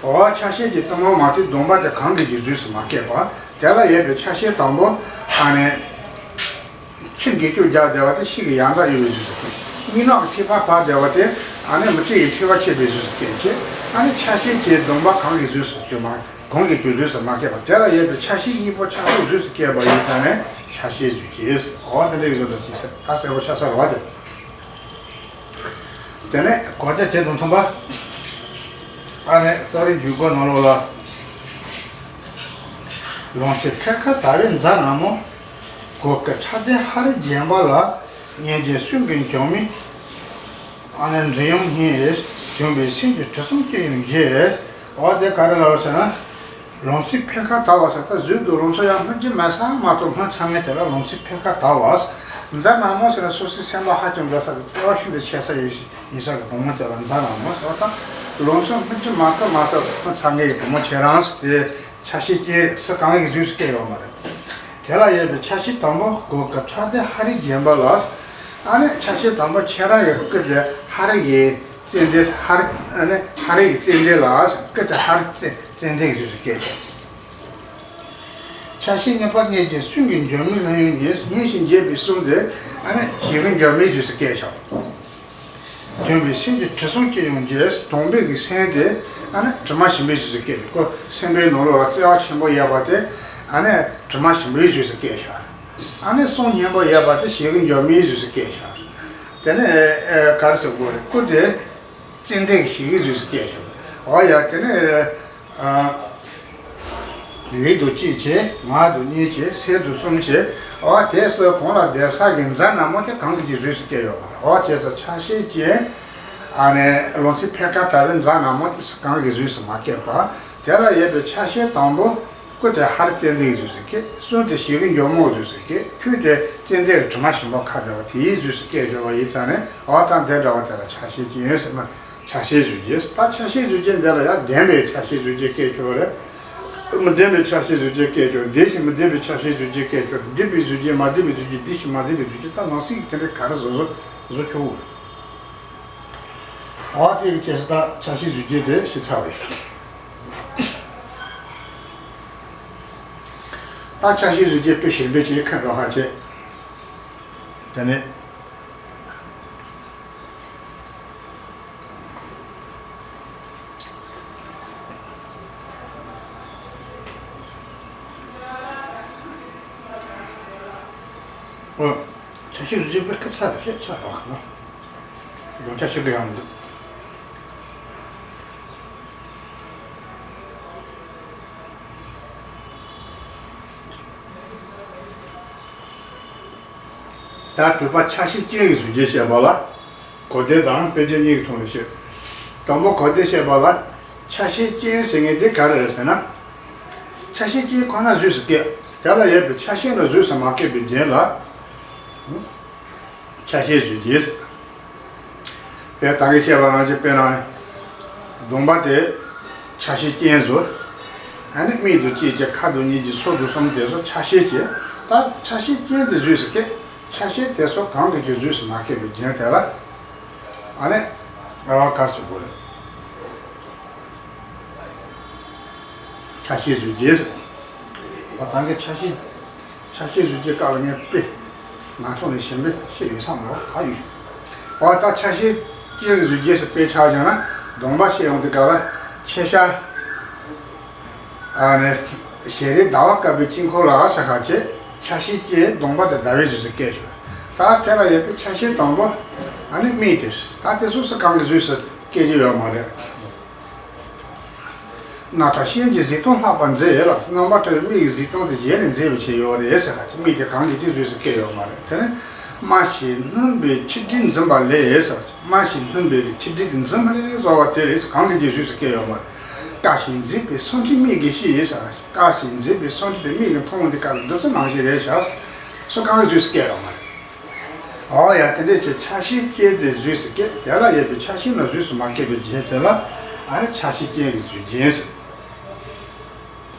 འོ་ཆ་ཤས་ཀྱི་གཏུམ་མོ་མ་དེ་གདོང་པ་དེ་གང་གི་ཀྱི་རིགས་སུ་མ་སྐྱེས་པ། དེ་ལ་ཡོད་པའི་ཆ་ཤས་དང་པོ་ཨ་ནི་ཆུ་འགྱེལ་བཅུག་རྒྱག་བསྡད་པ་དེ་ཤིང་གི་ཡང་དག་གཡོ་བའི་རིགས་སུ་སྐྱེས། སྙན་ངག་གི་ཐིགས་པ་བབས་བསྡད་པ་དེ་ཨ་ནི་མུ་ཏིག་གི་མཁྲིས་པ་ཆད་པའི་རིགས་སུ་སྐྱེས་བྱས། ཨ་ནི་ཆ་ཤས་ཀྱི་གདོང་པ་གང་གི་རིགས་སུ་སྐྱེས་མ་གང་གི་ཀྱི་རིགས་སུ་མ་སྐྱེས་པ། དེ་ལ་ཡོད་པའི་ཆ་ཤས་གཉིས་པོ་ཆ་ཤས་རིགས་སུ་སྐྱེས་པ་ཡིན་ཙང་ནས་ཆ་ཤས་རྫུས་སྐྱེས། འོ་དེ་འདྲ་ཡིན་ཙང་ད་ཅི་ཟེར་ད་གསལ་པོ་ཆགས་ས་རེད་བ་དེ། དེ་ནས་གོ་བདེ་དེ་དང་མཐུན་པ། ཨ་ནི་རྩ་རིག་འཇུག་སྒོ་ནང་ལོགས་ལ། ལང་ཚོའི་འཕེལ་ཁ་དར་བའི་རྫ་ནག་མོ། གོ་སྐབས་ཆགས་ལྡན་ཧ་རི་བརྒྱན་པ་ལ། སྙན་འཇེབས་གསུང་གི་འཇོག་མི། ཨ་ནི་འབྲི་གཡང་སྙན་ཡིས་བྱུང་བའི་སེམས་ཀྱི་དྲི་བསུང་སྐྱེ་ཡོང་རྗེས། འོ་དེ་ག་རེ་ལབ་ཟེར་ན། ལང་ཚོའི་འཕེལ་ཁ་དར་བ་ཟེར་ད་གཟུགས་འདུག་ལང་ཚོ་ཡང་སྔོན་གྱི་མ་ཚང་མ་གཏོགས་སྔོན་ཚང་ངེས་དེ་ལ་ལང་ཚོའི་འཕེལ་ཁ་དར་བ། རྫ་ནག་མོ་ཟེར་ན་སོ་སོའི་སེམས་པ་ཧ་ཅང་འགྲོ་ས་དང་བརྩེ་བ་ཤིན་ཏུ་ཆེ་ས་ཡོད་ཡིན་ས་གི་བུ་མོ་དེ་ལ་རྫ་ནག་མོ་ཟེར་བ་དང་། ལང་ཚོ་སྔོན་གྱི་མ་གཏོགས་མ་གཏོགས་སྔོན་ཚང་ངེས་ཀྱི་བུ་མོ་ཁྱེད་རང་ཟེར་ཏེ་ཆ་ཤས་ཀྱི་སུ་གང་གི་གཟུགས་སུ་སྐྱེ་ཡོད་མ་རེད། དེ་ལ་ཡོད་པའི་ཆ་ཤས་དང་པོ་གོ་སྐབས་ཆགས་ལྡན་ཧ་རི་བརྒྱན་པ་ལ། ཨ་ནི་ཆ་ཤས་དང་པོ་ཁྱེད་རང་གི་སྐུ་དེ་ཧ་རི་ཡི་ཙན་དན་ཧ་རི་ཨ་ནི་ཧ་རི་ཡི་ཙན་དན་ལ་སྐུ་དེ་ཧ་རི་ཙན་ཙན་དན་གྱི་རིགས་སུ་སྐྱེས་ཀྱང་། ཆ་ཤས་གཉིས་པ་སྙན་འཇེབས་གསུང་གི་འཇོག་མི་ལ་ཡང་ཉན་སྙན་ཞིང་འཇེབས་པའི་གསུང་དེ་ཨ་ནི་ཞེ་གི་འཇོག་མིའི་རིགས་སུ་སྐྱེས་ཤག། བྱུང་བའི་སེམས་ཀྱི་དྲི་བསུང་སྐྱེ་ཡོང་རྗེས་གདོང་པའི་གི་སེམས་དེ་ཨ་ནི་དྲི་མ་ཞིམ་པོའི་རིགས་སུ་སྐྱེས་པའི་སྐོར་སེམས་པའི་ནང་ལོགས་ལ་བརྩེ་བ་ཆེན་པོ་ཡོད་པ་དེ་ཨ་ནི་དྲི་མ་ཞིམ་པོའི་རིགས་སུ་སྐྱེས་ཤག། ཨ་ནི་གསུང་སྙན་པོ་ཡོད་པ་དེ་ཞེ་གི་འཇོག་མིའི་རིགས་སུ་སྐྱེས་ཤག། དེ་ནས་ཨེ་ག་རེ་ཟེར་དགོས་རེད། སྐུ་དེ་ཙན་དན་གྱི་ཞེ་གི་རིགས་སུ་སྐྱེས་ཤག། འོ་ཡ་དེ་ནས་ཨ་ལུས་དང་གཅིག་བྱས། ངག་དང་གཉིས་བྱས། སེམས་དང་གསུམ་བྱས། འོ་དེ་སོགས་གང་ལ་བསྡད་ས་གི་རྫ་ནག་མོ་དེ་གང་གི་ཀྱི་རིགས་སུ་སྐྱེས་ཡོད་པ་རེད། འོ་དེ་ཚོ་ཆ་ཤས་ཀྱི་ཨ་ནི་ལང་ཚོའི་འཕེལ་ཁ་དར་བའི་རྫ་ནག་མོ་དེ་གང་གི་རིགས་སུ་མ་སྐྱེས་པ། དེ་ལ་ཡོད་པའི་ཆ་ཤས་དང་པོ། སྐུ་དེ་ཧ་རི་ཙན་དན་གྱི་རིགས་སུ་སྐྱེས། གསུང་དེ་ཞེ་གི་འཇོག་མིའི་རིགས་སུ་སྐྱེས། ཐུགས་དེ་ཙན་དན་གྱི་དྲི་མ་ཞིམ་པོ་ཁ་བསྡད་པ་དེའི་རིགས་སུ་སྐྱེས་ཡོད་པ་ཡིན་ཙང་ནས་འོ་ད་དེ་འདྲ་བ་དེ་ལ་ཆ་ཤས་ཀྱི་ཡིན་ཟེར་ན་ཆ་ཤས་རྫུས་སྐྱེས། ད་ཆ་ཤས་རྫུས་སྐྱེས་འདི་ལ་ཡང་ལྡན་པའི་ཆ་ཤས་རྫུས་སྐྱེས་སྐྱེས་ཆོག་རེད། མི་ལྡན་པའི་ཆ་ཤས་རྫུས་སྐྱེས་སྐྱེས་ཆོག། ལྡན་ཞིང་མི་ལྡན་པའི་ཆ་ཤས་རྫུས་སྐྱེས་སྐྱེས་ཆོག། ལྡན་པའི་རྫུས་སྐྱེས་མ་ལྡན་པའི་རྫུས་སྐྱེས་ལྡན་ཞིང་མ་ལྡན་པའི་རྫུས་སྐྱེས་ད་ནང་གསེས་ཀྱི་དེ་འདྲའི་ག་རེ་བཟོ་བཟོ་བཟོ་ཆོག་གི་རེད། འོ་དེ་གི་ཁྱད་ཆོས་ད་ཆ་ཤས་རྫུས་སྐྱེས་དེ་ཤེས་ཚར་བས། ད་ཆ་ཤས་རྫུས་སྐྱེས་དཔེ་གཞན་པའི་ཆེད་ཁོང་ཁྲོ་ཧ་ཅེ། དེ་ནས། ཨོ། ཆ་ཤས་རྫུས་སྐྱེས་དཔེ་ཁ་ཚ་རེད་ཤེས་ཚ་རོགས་ག་ན། ཡོང་ཆ་ཤས་ཀྱི་ཡང་མི་འདུག། ད་དྲུག་པ་ཆ་ཤས་ཅན་གྱི་རྫུས་སྐྱེས་བཤད་པ་ལ། གོ་བདེ་དང་དཔེ་ཆ་གཉིས་ཀྱི་ཐོག་ནས་བཤད། དང་པོ་གོ་བདེ་བཤད་པ་ལ། ཆ་ཤས་ཅན་ཟེར་མཁན་དེ་ག་རེ་རེད་ཟེར་ན། ཆ་ཤས་ཅན་ཁོ་ན་རྫུས་སུ་སྐྱེས། དེ་ལ་ཡོད་པའི་ཆ་ཤས་ནི་རྫུས་སུ་མ་སྐྱེས་པའི་རྒྱན་ལ། ཆ་ཤས་རྫུས་སྐྱེས། དཔེ་ད་གིན་བཤད་པ་ནང་བཞིན་དཔེར་ན། གདོང་པ་དེ་ཆ་ཤས་ཅན་བཟོ། ཨ་ནི་མིག་དང་གཅིག་བྱས། ཁ་དང་གཉིས་བྱས། ཚོར་དང་གསུམ་དེ་ཚོ་ཆ་ཤས་ཀྱི། ད་ཆ་ཤས་ཅན་དེ་རྫུས་སུ་སྐྱེས། ཆ་ཤས་དེ་ཚོ་གང་གིས་ཀྱང་རྫུས་སུ་མ་སྐྱེས་པའི་རྒྱན་དེ་ལ། ཨ་ནི། ཨ་ག་ཟེར་དགོས་རེད། ཆ་ཤས་བཟོ་རྒྱུ་ཟེར། ད་ལྟ་གི་ཆ་ཤས། ཆ་ཤས་བཟོ་རྒྱུའི་སྐབས་ལ་ངས་དཔེ་མ་ཐོག་ནས་གཞན་པ་བཤད་ཡོད་བསམ་ལོ། ད་ཡོད། འོ་ད་ཆ་ཤས་ཅན་བཟོ་རྒྱུ་ཟེར། དཔེ་ཆ་བཞག་ན་གདོང་པ་བཤད་ཡོང་དུས་སྐབས་ལ་ཆེ་ཤ། ཨ་ནི་ཞལ་རས་ཟླ་བ་དཀར་པོའི་དཀྱིལ་འཁོར་ལ་ཟེར་ཁ་ཆེ། ཆ་ཤས་ཅན་གདོང་པ་དེ་ཟླ་བའི་བཟོས་སུ་བཀལ་ཆོག། ད་དེ་ལ་ཡོད་པའི་ཆ་ཤས་དང་པོ་ཨ་ནི་མིག་དེ། ད་དེ་སོ་སོ་གང་གི་བཟོས་སུ་བཀལ་རྒྱུ་ཡོད་མ་རེད། རྣམ་ཐར་ཤེལ་གྱི་གཟིགས་སྟངས་ལྷག་པར་མཛེས་ལ། རྣམ་པར་འཕྲུལ་བའི་མིག་གི་གཟིགས་སྟངས་དེ་གཞན་ལས་མཛེས་པ་བྱས་ཡོད་རེད་ཟེར་ཁ་ཆེ། མིག་དེ་གང་གིས་ཅི་བཟོས་སུ་བཀལ་ཡོད་མ་རེད། དེ་ནས་སྨྲ་ཤེས་སྣུམ་པའི་ཆིབས་བསྒྱིར་འཛིན་པ་ལས་ཟེར། སྨྲ་ཤེས་སྣུམ་པའི་ཆིབས་བསྒྱིར་འཛིན་པ་ལས་གསོལ་བ་དེ་རེད། གང་གིས་ཅི་བཟོས་སུ་བཀལ་ཡོད་མ་རེད། དཀར་ཞིང་མཛེས་པའི་སོ་མཁྲེགས་མིག་གི་ཤེས་ཟེར། དཀར་ཞིང་མཛེས་པའི་སོ་མཁྲེགས་དེ་མིག་གི་མཐོང་བ་འདི་དཀར་ལ་བདུད་རྩི་ནང་བཞིན་རེད་ཤག། སོ་གང་གིས་བཟོས་སུ་བཀལ་ཡོད་མ་རེད། ཨོ་ཡ། དེ་འདྲས་ཀྱི་ཆ་ཤས་ཅན་དེ་བཟོས་སུ་བཀལ། དེ་ལ་ཡོད་པའི་ཆ་ཤས་རྣམས་བཟོས་སུ་མ་བཀལ་བའི་རྒྱན་དེ་ལ་ཨ་ནི་ཆ་ཤས་ཅན་གྱི་བཟོས་རྒྱན་ཟེར།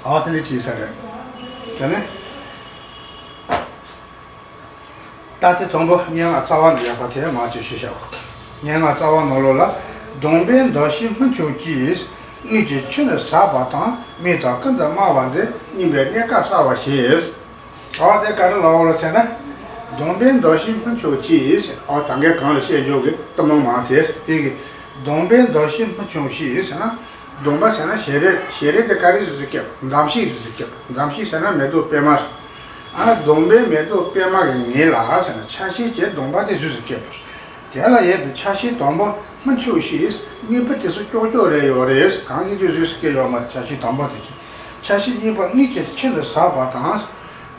ཨོ་དེ་འདྲས་ཅིག་ས་རེད། དེ་ནས་ད་དེ་དང་པོ་སྙན་ངག་རྩ་བ་འདི་ཡག་པ་དེ་མ་བཅོས་ཤེས་བྱ་བ། སྙན་ངག་རྩ་བ་ནང་ལོགས་ལ། གདོང་པའི་འདབ་བྱེད་སྨིན་ཆུང་སྐྱེས། མིག་གི་ཆུ་ནི་ཟག་པ་དང་། མིག་དང་ཀུན་ཏུ་དམར་བ་འདི། སྙིགས་པའི་གནས་སྐབས་གསལ་བར་བྱེད། ཨོ་དེ་ག་རེ་ལབ་པ་རེད་ཟེར་ན། གདོང་པའི་འདབ་བྱེད་སྨིན་ཆུང་སྐྱེས། ཨོ་ད་གིན་གོང་ལ་བཤད་འཇོག་གི་གཏུམ་མོ་མང་དེ་དེ་གི། གདོང་པའི་འདབ་བྱེད་སྨིན་ཆུང་སྐྱེས་ཟེར་ན། གདོང་པ་ཟེར་ན་ཞལ་རས། ཞལ་རས་དེ་ག་རེ་བཟོས་སུ་བཀལ། འདམ་ཤིང་བཟོས་སུ་བཀལ། འདམ་ཤིང་ཟེར་ན་མེ་ཏོག་པད་མ། ཨ་གདོང་པའི་མེ་ཏོག་པད་མ་གི་ངོས་ལ་ཟེར་ན་ཆ་ཤས་ཅན་གདོང་པ་དེ་བཟོས་སུ་བཀལ་བ། དེ་ལ་ཡོད་པའི་ཆ་ཤས་དང་པོ་སྨིན་ཆུང་སྐྱེས། མིག་སྤུ་དེ་ཚོ་ཀྱོག་ཀྱོག་རེད་ཡོད་རེད། གང་གིས་ཅི་བཟོས་སུ་བཀལ་ཡོད་མ་རེད། ཆ་ཤས་དང་པོ་དེ་ཆ་ཤས་གཉིས་པ་མིག་གི་ཆུ་ནི་ཟག་པ་དང་།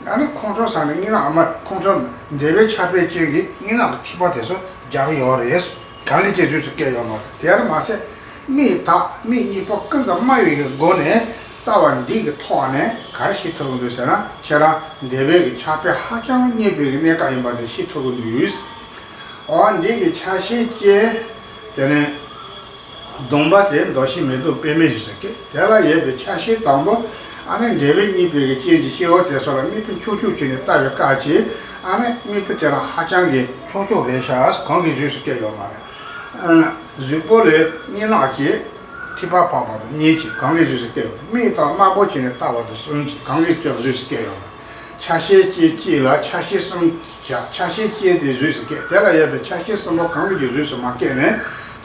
ཨ་ནི་ཁོང་ཁྲོ་ཟ་ནས་སྙིང་ནད། ཨ་མ་ཁོང་ཁྲོ་འདོད་པའི་ཆགས་པའི་རྐྱེན་གྱིས་སྙིང་ནད་ཀྱི་ཐིགས་པ་དེ་ཚོ་རྒྱག་གི་ཡོད་རེད། གང་གིས་ཅི་བཟོས་སུ་བཀལ་ཡོད་མ་རེད། དེར་མ་ཟད་མིག་དང་མིག་གཉིས་པོ་ཀུན་ཏུ་དམར་བའི་སྒོ་ནས་ལྟ་བ་འདི་གི་ཐོག་ནས་ག་རེ་ཤེས་ཐུབ་ཀྱི་འདུག་ཟེར་ན། ཁྱེད་རང་འདོད་པའི་གི་ཆགས་པས་ཧ་ཅང་བསྙེན་པའི་གི་གནས་སྐབས་ཡིན་པ་དེ་ཤེས་ཐུབ་ཀྱི་འདུག། འོ་འདི་གི་ཆ་ཤས་ཅན། དེ་ནས་གདོང་པ་དེ་འདབ་ཤིང་མེ་ཏོག་པད་མའི་བཟོས་སུ་བཀལ། དེ་ལ་ཡོད་པའི་ཆ་ཤས་དང་པོ་ཨ་ནི་འདོད་པས་བསྙེན་པའི་གི་རྐྱེན་གྱིས་སྐྱེ་བོ་དེ་ཚོ་ལ་མིག་སྤུ་འཁྱུག་འཁྱུག་བྱས་ནས་ལྟ་བའི་སྐབས་ཀྱི་ཨ་ནི་མིག་སྤུ་དེ་རང་ཧ་ཅང་གི་འཁྱུག་འཁྱུག་རེད་ཤག། གང་གིས་བཟོས་སུ་བཀལ་ཡོད་མ་རེད། ཨ་ནི་གཟུགས་པོ་ལ་སྙིང་ནད་ཀྱི་ཐིགས་པ་བབས་པ་དང་གཉིས་ཀྱིས་གང་གིས་བཟོས་སུ་བཀལ་ཡོད། མིག་དང་དམར་པོ་བྱས་ནས་ལྟ་བ་དང་གསུམ་གྱིས་གང་གིས་ཀྱང་བཟོས་སུ་བཀལ་ཡོད་མ་རེད། ཆ་ཤས་ཅན་གཅིག་ལ་ཆ་ཤས་གསུམ་བཞག། ཆ་ཤས་ཅན་དེ་བཟོས་སུ་བཀལ། དེ་ལ་ཡོད་པའི་ཆ་ཤས་གསུམ་པོ་གང་གིས་ཀྱང་བཟོས་སུ་མ་བཀལ་ནས།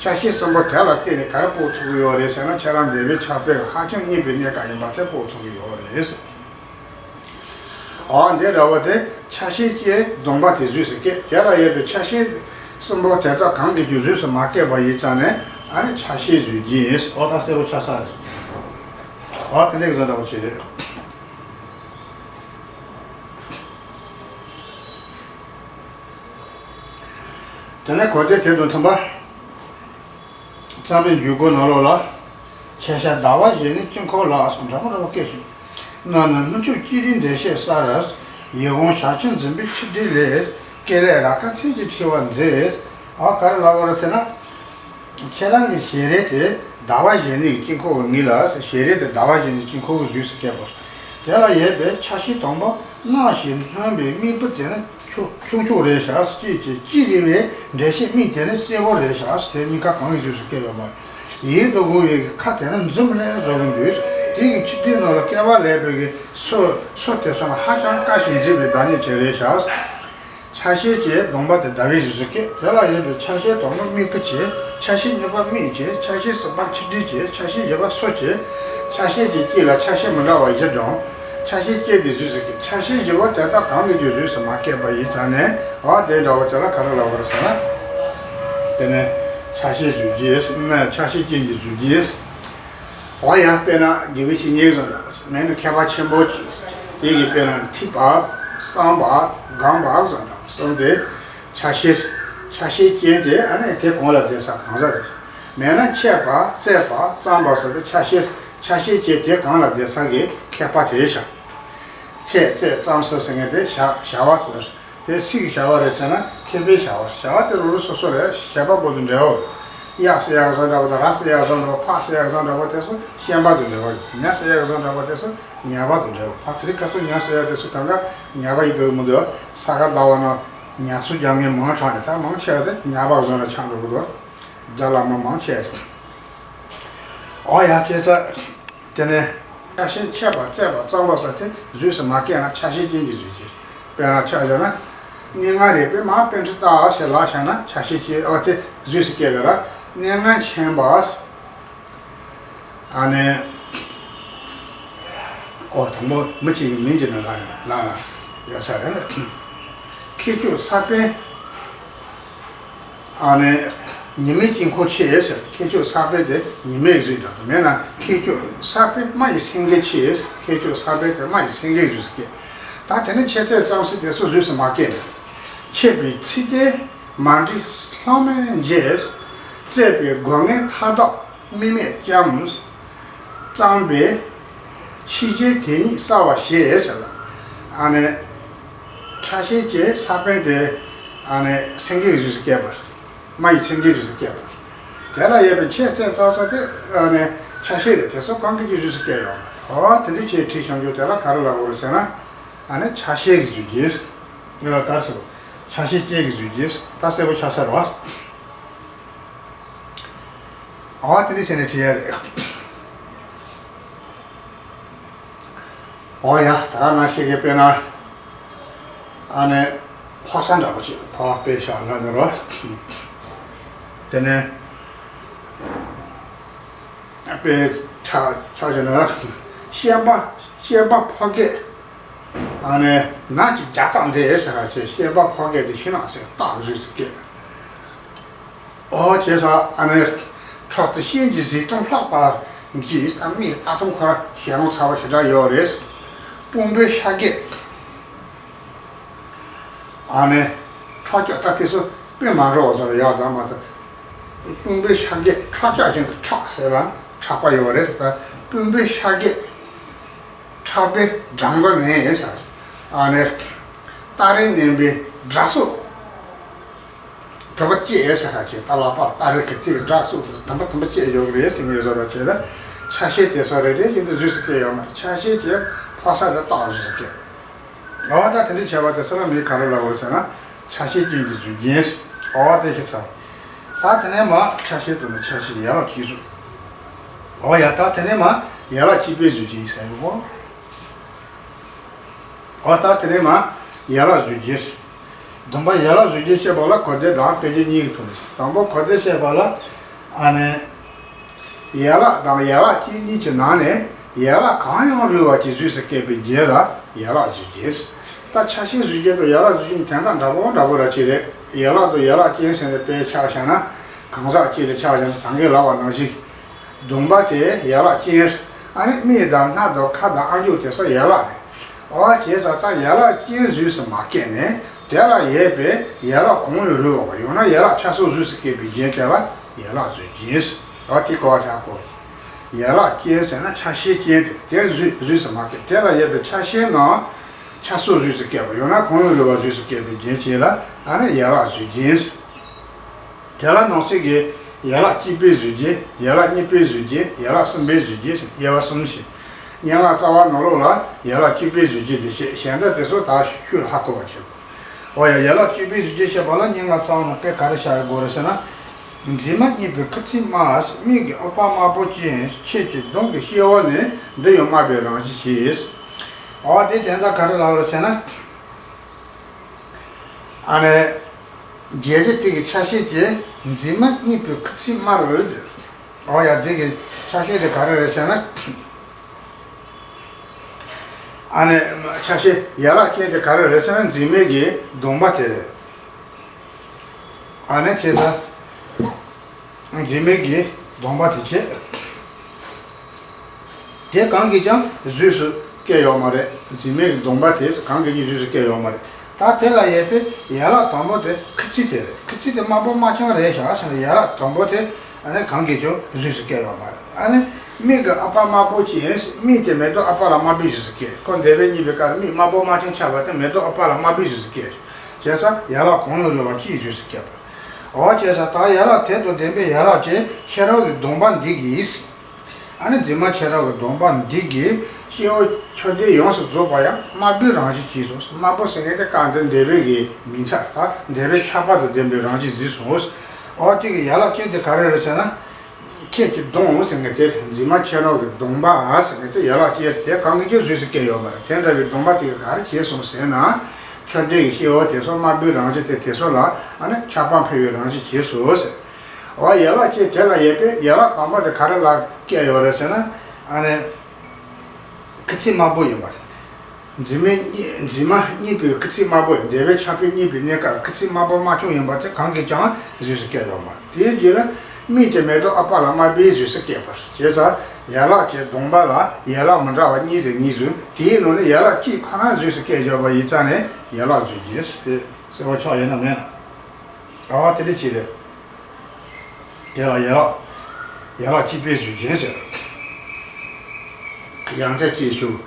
ཆ་ཤས་གསུམ་པོ་དེ་ལ་བརྟེན་ནས་ག་རེ་དཔོག་ཐུབ་ཀྱི་ཡོད་རེད་ཟེར་ན། ཁྱེད་རང་འདོད་པའི་ཆགས་པས་ཧ་ཅང་བསྙེན་པའི་གནས་སྐབས་ཡིན་པ་དེ་དཔོག་ཐུབ་ཀྱི་ཡོད་རེད། འོ་འདི་འདྲ་བོ་དེ་ཆ་ཤས་ཅན་གདོང་པ་དེ་བཟོས་སུ་བཀལ། དེ་ལ་ཡོད་པའི་ཆ་ཤས་གསུམ་པོ་དེ་དག་གང་གིས་ཀྱང་བཟོས་སུ་མ་བཀལ་བ་ཡིན་ཙང་ནས་ཨ་ནི་ཆ་ཤས་བཟོས་རྒྱུ་ཡིན། འོ་ད་གསལ་པོ་ཆགས་ས་རེད། འོ་དེ་འདྲ་གི་བཟོ་འདྲ་བོ་བྱས་རེད། དེ་ནས་གོ་བདེ་དེ་དང་མཐུན་པར། རྩོམ་པའི་འཇུག་སྒོ་ནང་ལོགས་ལ། ཆེ་ཤ་ཟླ་བ་གཞན་ནི་དཀྱིལ་འཁོར་ལ་ཟེར་འདྲ་མོ་འདྲ་བོ་བཀལ་ཞིང་། སྣ་ནི་སྨིན་ཆུང་སྐྱེས་རིའི་འགྲེལ་བཤད་གསར། ཡིད་འོང་ཞལ་ཆུ་འཛིན་པའི་ཆིབས་བསྒྱིར་ལས། སྐེ་ལས་ར་སྐར་མཚན་གྱི་འཁྲིལ་བ་མཛེས། ཨ་ག་རེ་ལབ་པ་རེད་ཟེར་ན། ཁྱེད་རང་གི་ཞལ་རས་དེ་ཟླ་བ་གཞན་ནི་གི་དཀྱིལ་འཁོར་གྱི་ངོས་ལ། ཞལ་རས་དེ་ཟླ་བ་གཞན་ནི་དཀྱིལ་འཁོར་གྱི་བཟོས་སུ་བཀལ་བ། དེ་ལ་ཡོད་པའི་ཆ་ཤས་དང་པོ་སྔར་བཞིན་སྣུམ་པའི་སྨིག་སྤུ་དེ་ནི་འཁྱུག་འཁྱུག་འཁྱུག་རེད་ཤག། སྐྱེས་ཀྱི་སྐྱེས་རེ་བའི་འགྲེལ་བཤད་མིག་དེ་ནི་སེར་པོ་རེད་ཤག། དེ་གཉིས་ཀ་གང་གིས་བཟོས་སུ་བཀལ་ཡོད་མ་རེད། ཡིད་དུ་འོང་བའི་ཁ་དེ་ནི་འཛུམ་ལེན་བཟོ་གི་འདུག། དེ་གི་ཆིབས་བསྒྱིར་ནང་ལ་སྐེད་པ་ལས་པའི་གི་སོ་སོ་དེ་ཚོ་ནི་ཧ་ཅང་དཀར་ཞིང་མཛེས་པའི་བདག་ཉིད་ཅིག་རེད་ཤག། ཆ་ཤས་ཅན་གདོང་པ་དེ་ཟླ་བའི་བཟོས་སུ་བཀལ། དེ་ལ་ཡོད་པའི་ཆ་ཤས་དང་པོ་སྨིག་སྤུ་བྱས། ཆ་ཤས་གཉིས་པ་མིག་བྱས། ཆ་ཤས་གསུམ་པ་ཆིབས་བསྒྱིར་བྱས། ཆ་ཤས་བཞི་པ་སོ་བྱས། ཆ་ཤས་ཀྱི་དཀྱིལ་ལ་ཆ་ཤས་མི་འདྲ་བ་བཞི་བགྲངས། ཆ་ཤས་ཅན་དེ་བཟོས་སུ་བཀལ། ཆ་ཤས་བཞི་པོ་དེ་དག་གང་གིས་ཀྱང་བཟོས་སུ་མ་བཀལ་བ་ཡིན་ཙང་ནས། འོ་དེ་འདྲ་བོ་དེ་ལ་ག་རེ་ལབ་པ་རེད་ཟེར་ན། དེ་ནས་ཆ་ཤས་བཟོས་རྒྱུ། ཆ་ཤས་ཅན་གྱི་བཟོས་རྒྱུ། འོ་ཡ། དཔེར་ན་དགེ་བའི་བཤེས་གཉེན་བཟོ་འདྲ་བ་ཞིག། མིང་ནི་མཁས་པ་ཆེན་པོ་ཅིག། དེ་གིས་དཔེར་ན་ཐིགས་པ། བསམ་པ། སྒོམ་པ་བཟོ་འདྲ་བ་གསུམ་དེ་ཆ་ཤས། ཆ་ཤས་ཅན་དེ་ཨ་ནི་དེ་གོང་ལ་བསྡད་ས་གང་ཟག་རེད། མེད་ན་འཆད་པ། རྩོད་པ། བརྩམ་པ་སོགས་དེ་ཆ་ཤས། ཆ་ཤས་ཅན་དེ་གོང་ལ་བསྡད་ས་གི་མཁས་པ་དེ་ཤ། འཆད་རྩོད་བརྩམ་ཟེར་ཟེར་མཁན་དེ་བྱ་བྱ་བ་ཟེར། དེ་སུ་གི་བྱ་བ་རེད་ཟེར་ན། མཁས་པའི་བྱ་བ། བྱ་བ་དེ་རུ་རུ་སོ་སོ་རེད། བྱེད་པ་པོ་དང་འབྲེལ་བ་ཡོད། གཡག་ཟེར་ཡག་བཟོ་འདྲ་བ་དང་། ར་ཟེར་ཡག་བཟོ་འདྲ་བ། ཕག་ཟེར་ཡག་བཟོ་འདྲ་བ་དེ་ཚོ་ཤན་པ་དང་འབྲེལ་བ་ཡོད། ཉ་ཟེར་ཡག་བཟོ་འདྲ་བ་དེ་ཚོ་ཉ་པ་དང་འབྲེལ་བ། ད་དེ་རིང་ཁ་སང་ཉ་ཟེར་ཡག་དེ་ཚོ་གང་ག་ཉ་པ་ཡིན་འདུག་མི་འདུག། ས་ག་ཟླ་བ་ན་ཉ་ཚོ་རྒྱག་མཁན་མང་དྲགས་ནས། ད་མང་ཆེ་བ་དེ་ཉ་པ་བཟོ་འདྲ་ཆགས་འགྲོ་གི་འདུག། རྒྱ་བླ་མ་མང་ཆེ་བ་ཞིག། འོ་ཡ། བྱས་ཙང་དེ་ནས་ ཆ་ཤས་ཆད་པ་བཙས་པ་གཙང་པ་སོགས་དེ་གཟུགས་སུ་མ་སྐྱེས་ན་ཆ་ཤས་ཅན་གྱི་གཟུགས་ཀྱི། དཔེར་ན་ཆ་བཞག་ན། སྙན་ངག་རིག་པའི་མར་པཎྜི་ཏ་ཟེར་ལབ་བཞག་ན་ཆ་ཤས་ཅན་ཨོ་དེ་གཟུགས་སུ་སྐྱེ་གི་ར། སྙན་ངག་མཁྱེན་པ། ཨ་ནི། ཨོ་དང་པོ་མི་གཅིག་གི་མིང་གཅིག་ནང་ལ་ལ་ལ་ཡོད་ས་རེད། ཁྱད་ཆོས་ས་པཎ། ཨ་ནི། ཉི་མའི་དཀྱིལ་འཁོར་ཆེ་ཟེར། ཁྱད་ཆོས་ས་པཎ་དེ་ཉི་མའི་གཟུགས་དང་མེད་ན་ཁྱད་ཆོས་ས་པཎ་རྨ་ཡི་སེང་གེ་ཆེ་ཟེར། ཁྱད་ཆོས་ས་པཎ་དེ་རྨ་ཡི་སེང་གེའི་གཟུགས་སུ་སྐྱེ། ད་དེ་ནི་ཆད་བཙས་གཙང་སེལ་དེ་ཚོ་གཟུགས་སུ་མ་སྐྱེས་ནས། ཆད་པའི་ཚིག་དེ་མ་འདྲིས་ལྷག་མའི་རྗེས། བཙས་པའི་སྒོ་ངའི་མཐའ་དག་དམིགས་མེད་ཙམ། གཙང་པའི་ཕྱི་རྗེས་དེ་ཉིད་གསལ་བར་བྱེད་ཟེར་ལ། ཨ་ནི། ཆ་ཤས་ཀྱི་ས་པཎ་དེ་ཨ་ནི་སེང་གེའི་གཟུགས་སུ་སྐྱེས་པ། རྨ་ཡི་སེང་གེའི་གཟུགས་སུ་སྐྱེས་པ། དེ་ལ་ཡོད་པའི་ཆད་བཙས་གཙང་སེལ་དེ་ཨ་ནི་ཆ་ཤས་རེད། དེ་ཚོ་གང་གི་གི་གཟུགས་སུ་སྐྱེས་ཡོད་པ། འོ་དེ་འདྲ་བྱས་བྲིས་བྱུང་རྒྱུ་དེ་ལ་ག་རེ་ལབ་དགོས་རེད་ཟེར་ན། ཨ་ནི་ཆ་ཤས་ཀྱི་གཟུགས་ཀྱི། ཡོད་ག་རེ་ཟེར། ཆ་ཤས་ཅན་གྱི་གཟུགས་ཀྱི། ད་གསལ་པོ་ཆགས་ཚར་བ། འོ་དེ་འདྲ་བྱས་ནས་བྲིས་ཡ་རེད། འོ་ཡ་ད་ག་ནང་བཞིན་གྱི་དཔེར་ན། ཨ་ནི། ཕོ་གསར་འདྲ་པོ་ཅིག་ཕོ་དཔེ་བཞག་ན་ནི་རོ། དེ་ནས། དཔེ་ཆ་ཆ་བཞག་ན། བཤན་པ་བཤན་པ་ཕོ་སྐད། ཨ་ནི་ནགས་ཀྱི་རྒྱ་སྟག་འདི་ཟེར་ཁ་ཆེ། བཤན་པ་ཕོ་སྐད་དེ་ཤིང་ནགས་སེ་སྟག་གཟུགས་སུ་སྐྱེས། ཨོ་བྱས་ཙང་ཨ་ནི་ཁྲོད་དུ་ཤིང་གི་གཟིག་སྟོང་ལྷག་པ་གྱིས། ད་མིག་ལྟ་སྟངས་ཁོ་ར་ཞེད་སྣང་ཚ་བ་ཞེ་དྲག་ཡོད་རེད། དཔུང་པའི་ཤ་སྐད། ཨ་ནི་ཁྲག་སྐྱག་ད་དེ་ཚོ་དཔེ་མ་འགྲོ་བ་ཚོ་ལ་ཡག་དང་མ་ཐུབ། དཔུང་པའི་ཤ་སྐད་ཁྲག་སྐྱག་ཅན་གྱི་ཁྲག་ཟེར་ལ་ཁྲག་པ་ཡོད་རེད། ད་དཔུང་པའི་ཤ་སྐད། ཁྲག་པའི་སྦྲང་མགོ་ནས་ཟེར། ཨ་ནི། སྟ་རེ་མནན་པའི་སྒྲ་སོགས། དུམ་བུ་བཅད་ཟེར་ཁ་ཆེ། ད་ལག་པར་སྟ་རེ་གི་ཐིག་སྒྲ་སོགས་དུམ་བུ་དུམ་བུ་བཅད་ཡོད་རེད་ཟེར་ངེས་བཟོ་བ་བྱས་ལ། ཆ་ཤས་དེ་སོགས་རེ་རེ་བཞིན་དུ་གཟུགས་སུ་སྐྱེ་ཡོད་མ་རེད། ཆ་ཤས་ཀྱི་ཕོ་གསར་དེ་སྟག་གཟུགས་སུ་སྐྱེ། འོ་ད་དེ་འདྲའི་བྱས་པ་དེ་ཚོ་ལ་མིང་ག་རེ་ལབ་དགོས་རེད་ཟེར་ན། ཆ་ཤས་ཅན་གྱི་གཟུགས་ཅན། འོ་དེ་ཤེས་ཚར། ད་དེ་ནས་མ་ཆ་ཤས་དུ་ནི་ཆ་ཤས་ཡན་ལག་གཅིག་གཟུགས། འོ་ཡ་ད་དེ་ནས་མ་ཡན་ལག་གཅིག་པའི་གཟུགས་ཅན་ཟེར་ཡོད་གོ། འོ་ད་དེ་ནས་མ་ཡན་ལག་གཟུགས་ཅན། སྡོམ་པ་ཡན་ལག་གཟུགས་ཅན་བཤད་པ་ལ་གོ་བདེ་དང་དཔེ་ཅན་གཉིས་ཀྱི་ཐོག་ནས། དང་པོ་གོ་བདེ་བཤད་པ་ལ། ཨ་ནི། ཡན་ལག་དང་ཡན་ལག་ཅན་གཉིས་ཀྱི་ནང་ནས་ཡན་ལག་གང་ཡང་རུང་བ་ཅིག་གཟུགས་སུ་སྐྱེས་པའི་རྒྱན་ལ་ཡན་ལག་གཟུགས་ཅན། ད་ཆ་ཤས་གཟུགས་ཅན་དང་ཡན་ལག་གཟུགས་ཅན་དོན་དག་འདྲ་པོ་འདྲ་པོ་ར་ཅིག་རེད། ཡན་ལག་དང་ཡན་ལག་ཅན་ཟེར་ནས་དཔེ་ཆ་བཞག་ན། གང་ཟག་གཅིག་ལ་ཆ་བཞག་ན་ད་གིན་ལབ་པ་ནང་བཞིན། སྡོམ་པ་དེ་ཡན་ལག་ཅན། ཨ་ནི་མིག་དང་སྣ་དང་ཁ་དང་ཨ་མཆོག་དེ་ཚོ་ཡན་ལག་རེད། འོ་བྱས་ཙང་ད་ཡན་ལག་ཅན་གཟུགས་སུ་མ་སྐྱེས་ནས་དེ་ལ་ཡོད་པའི་ཡན་ལག་གང་ཡང་རུང་བ་ཡང་ན་ཡན་ལག་ཆ་སོགས་གཟུགས་སུ་སྐྱེས་པའི་རྒྱན་དེ་ལ་ཡན་ལག་གཟུགས་ཅན། འོ་དེ་གོ་བ་ཆགས་གོ། ཡན་ལག་ཅན་ཟེར་ན་ཆ་ཤས་ཅན་དེ་དེ་གཟུགས་གཟུགས་སུ་མ་སྐྱེས། དེ་ལ་ཡོད་པའི་ཆ་ཤས་རྣམས་ཆ་སོགས་གཟུགས་སུ་སྐྱེས་པ་ཡང་ན་གང་ཡང་རུང་བ་གཟུགས་སུ་སྐྱེས་པའི་རྒྱན་བྱས་ལ་ཨ་ནི་ཡན་ལག་གཟུགས་ཅན། དེ་ལ་ནང་གསེས་ཀྱི་ཡན་ལག་གཅིག་པའི་གཟུགས་ཅན། ཡན་ལག་གཉིས་པའི་གཟུགས་ཅན། ཡན་ལག་གསུམ་པའི་གཟུགས་ཅན་ཞེས་དབྱེ་བ་གསུམ་ཞིག། སྙན་ངག་རྩ་བ་ནང་ལོགས་ལ་ཡན་ལག་གཅིག་པའི་གཟུགས་ཅན་དེ་བཤད། གཞན་དག་དེ་ཚོ་ད་ཤུལ་ལ་ཧ་གོ་བ་བྱེད་དགོས། འོ་ཡ་ཡན་ལག་གཅིག་པའི་གཟུགས་ཅན་བཤད་པ་ལ་སྙན་ངག་རྩ་བ་ནང་དཔེ་ག་རེ་བཞག་ཡོད་དགོས་རེད་ཟེར་ན། མཛེས་མ་སྙན་པའི་ཁུ་ཚིག་དམར། མིག་གི་ཨུཏྤལ་དམར་པོ་ཅན། ཁྱེད་ཀྱི་གདོང་གི་སྐྱེ་བོ་ནི། འདི་ཡང་དམར་པོའི་རང་བཞིན་ཞེས། འོ་དེ་དོན་དག་ག་རེ་ལབ་རེད་ཟེར་ན། ཨ་ནི། རྒྱན་གཞི་དེ་གི་ཆ་ཤས་ཀྱི་མཛེས་མ་སྙན་པའི་ཁུ་ཚིག་དམར་བོ་རེད། འོ་ཡ་དེ་གི་ཆ་ཤས་དེ་ག་རེ་རེད་ཟེར་ན། ཨ་ནི་ཆ་ཤས་ཡན་ལག་ཅན་དེ་ག་རེ་རེད་ཟེར་ན་མཛེས་མའི་གི་གདོང་པ་དེ་རེད། ཨ་ནི་བྱས་ཙང་། མཛེས་མའི་གི་གདོང་པ་དེ་བྱས། དེ་གང་གིས་ཀྱང་གཟུགས་སུ་སྐྱེ་ཡོད་མ་རེད། མཛེས་མའི་གདོང་པ་དེ་གང་གིས་ཀྱང་གཟུགས་སུ་སྐྱེ་ཡོད་མ་རེད། ད་དེ་ལ་ཡོད་པའི་ཡན་ལག་དང་པོ་དེ་ཁུ་ཚིག་དེ་རེད། ཁུ་ཚིག་དེ་དམར་པོ་དམར་ཆུང་རེད་ཤག་ཟེར་ན་ཡན་ལག་དང་པོ་དེ་ཨ་ནི་གང་གིས་ཀྱང་གཟུགས་སུ་སྐྱེ་ཡོད་མ་རེད། ཨ་ནི་མིག་གི་ཨུཏྤལ་དམར་པོ་ཅན། མིག་དེ་མེ་ཏོག་ཨུཏྤལ་དམར་པོའི་གཟུགས་སུ་སྐྱེ། ཁོ་འདོད་པའི་གཉིས་པའི་ཀ་ར་མིག་དམར་པོ་དམར་ཆུང་ཆགས་པ་དེ་མེ་ཏོག་ཨུཏྤལ་དམར་པོའི་གཟུགས་སུ་སྐྱེ། བྱས་ཙང་ཡན་ལག་གང་ཡང་རུང་བ་གཅིག་གཟུགས་སུ་སྐྱེ་བ། འོ་བྱས་ཙང་ད་ཡན་ལག་དེ་དང་ལྡན་པའི་ཡན་ལག་ཅན་ཁྱེད་རང་གི་གདོང་པ་འདི་གིས། ཨ་ནི་མཛེས་མ་ཁྱེད་རང་གི་གདོང་པ་འདི་གིས་སྐྱེ་བོ་ཁྱོད་བདེ་ཡོངས་སུ་རྫོགས་པ་ཡང་དམར་པོའི་རང་བཞིན་གྱིས་སོ། དམར་པོ་ཟེར་མཁན་དེ་གང་དེ་འདོད་པའི་གི་མིང་ཚར་ད་འདོད་པའི་ཆགས་པ་དང་ལྡན་པའི་རང་བཞིན་གྱིས་སོ། འོ་དེ་གི་ཡན་ལག་ཅན་དེ་ག་རེ་རེད་ཟེར་ན། ཁྱེད་ཀྱིས་གདོང་ཟེར་མཁན་དེ་འཛིན་མ་ཁྱེད་རང་གི་གདོང་པ་ཟེར་མཁན་དེ་ཡན་ལག་བཅུ་དེ་གང་གིས་ཀྱང་བཟོས་སུ་བཀལ་ཡོད་མ་རེད། དེ་འདྲ་བའི་གདོང་པ་དེ་གིས་ག་རེ་བྱས་སོང་ཟེར་ན། ཁྱབ་བརྡལ་གྱི་སྐྱེ་བོ་དེ་ཚོ་དམར་པོའི་རང་བཞིན་དེ་དེ་ཚོ་ལ་ཨ་ནི་ཆགས་པ་འཕེལ་བའི་རང་བཞིན་བྱས་སོང་ཟེར། འོ་ཡན་ལག་བཅུ་དེ་ལ་ཡོད་པའི་ཡན་ལག་དང་པོ་དེ་ག་རེ་ལ་བཀལ་ཡོད་རེད་ཟེར་ན། ཨ་ནི། ཁི་ཚིག་དམར་པོ་ཡིན་པ། འཛིན་མའི་གཉིས་འཛིན་མ་གཉིས་པོའི་ཁི་ཚིག་དམར་པོ་ཡིན། འདས་པའི་ཆགས་པའི་གཉིས་པོའི་གནས་སྐབས་ཁི་ཚིག་དམར་པོ་མ་བྱུང་ཡིན་པ་དེ་གང་གིས་ཀྱང་བཟོས་སུ་བཀལ་ཡོད་མ་རེད། དེའི་རྗེས་ལ་མིག་དེ་མེ་ཏོག་ཨ་པ་ལ་དམར་པོའི་བཟོས་སུ་བཀལ་བ་བྱས་ཙང་ཡན་ལག་བཅུའི་གདོང་པ་ལ་ཡན་ལག་མི་འདྲ་བ་གཉིས་ཟེར་གཉིས་བཟོས། དེའི་ནང་ནས་ཡན་ལག་གཅིག་ཁོ་ན་བཟོས་སུ་བཀལ་ཡོད་པ་ཡིན་ཙང་ནས་ཡན་ལག་བཟོས་རྗེས་དེ་གསལ་པོ་ཆགས་ཡོད་ན་མེད་ན། ཨ་དེ་འདྲ་ཅིག་རེད། དེ་ལ་ཡན་ལག་ཡན་ལག་བཅུ་པའི་གཟུགས་ཅན་ཟེར། ཡང་བསྐྱར་ཅིག་ཞུ།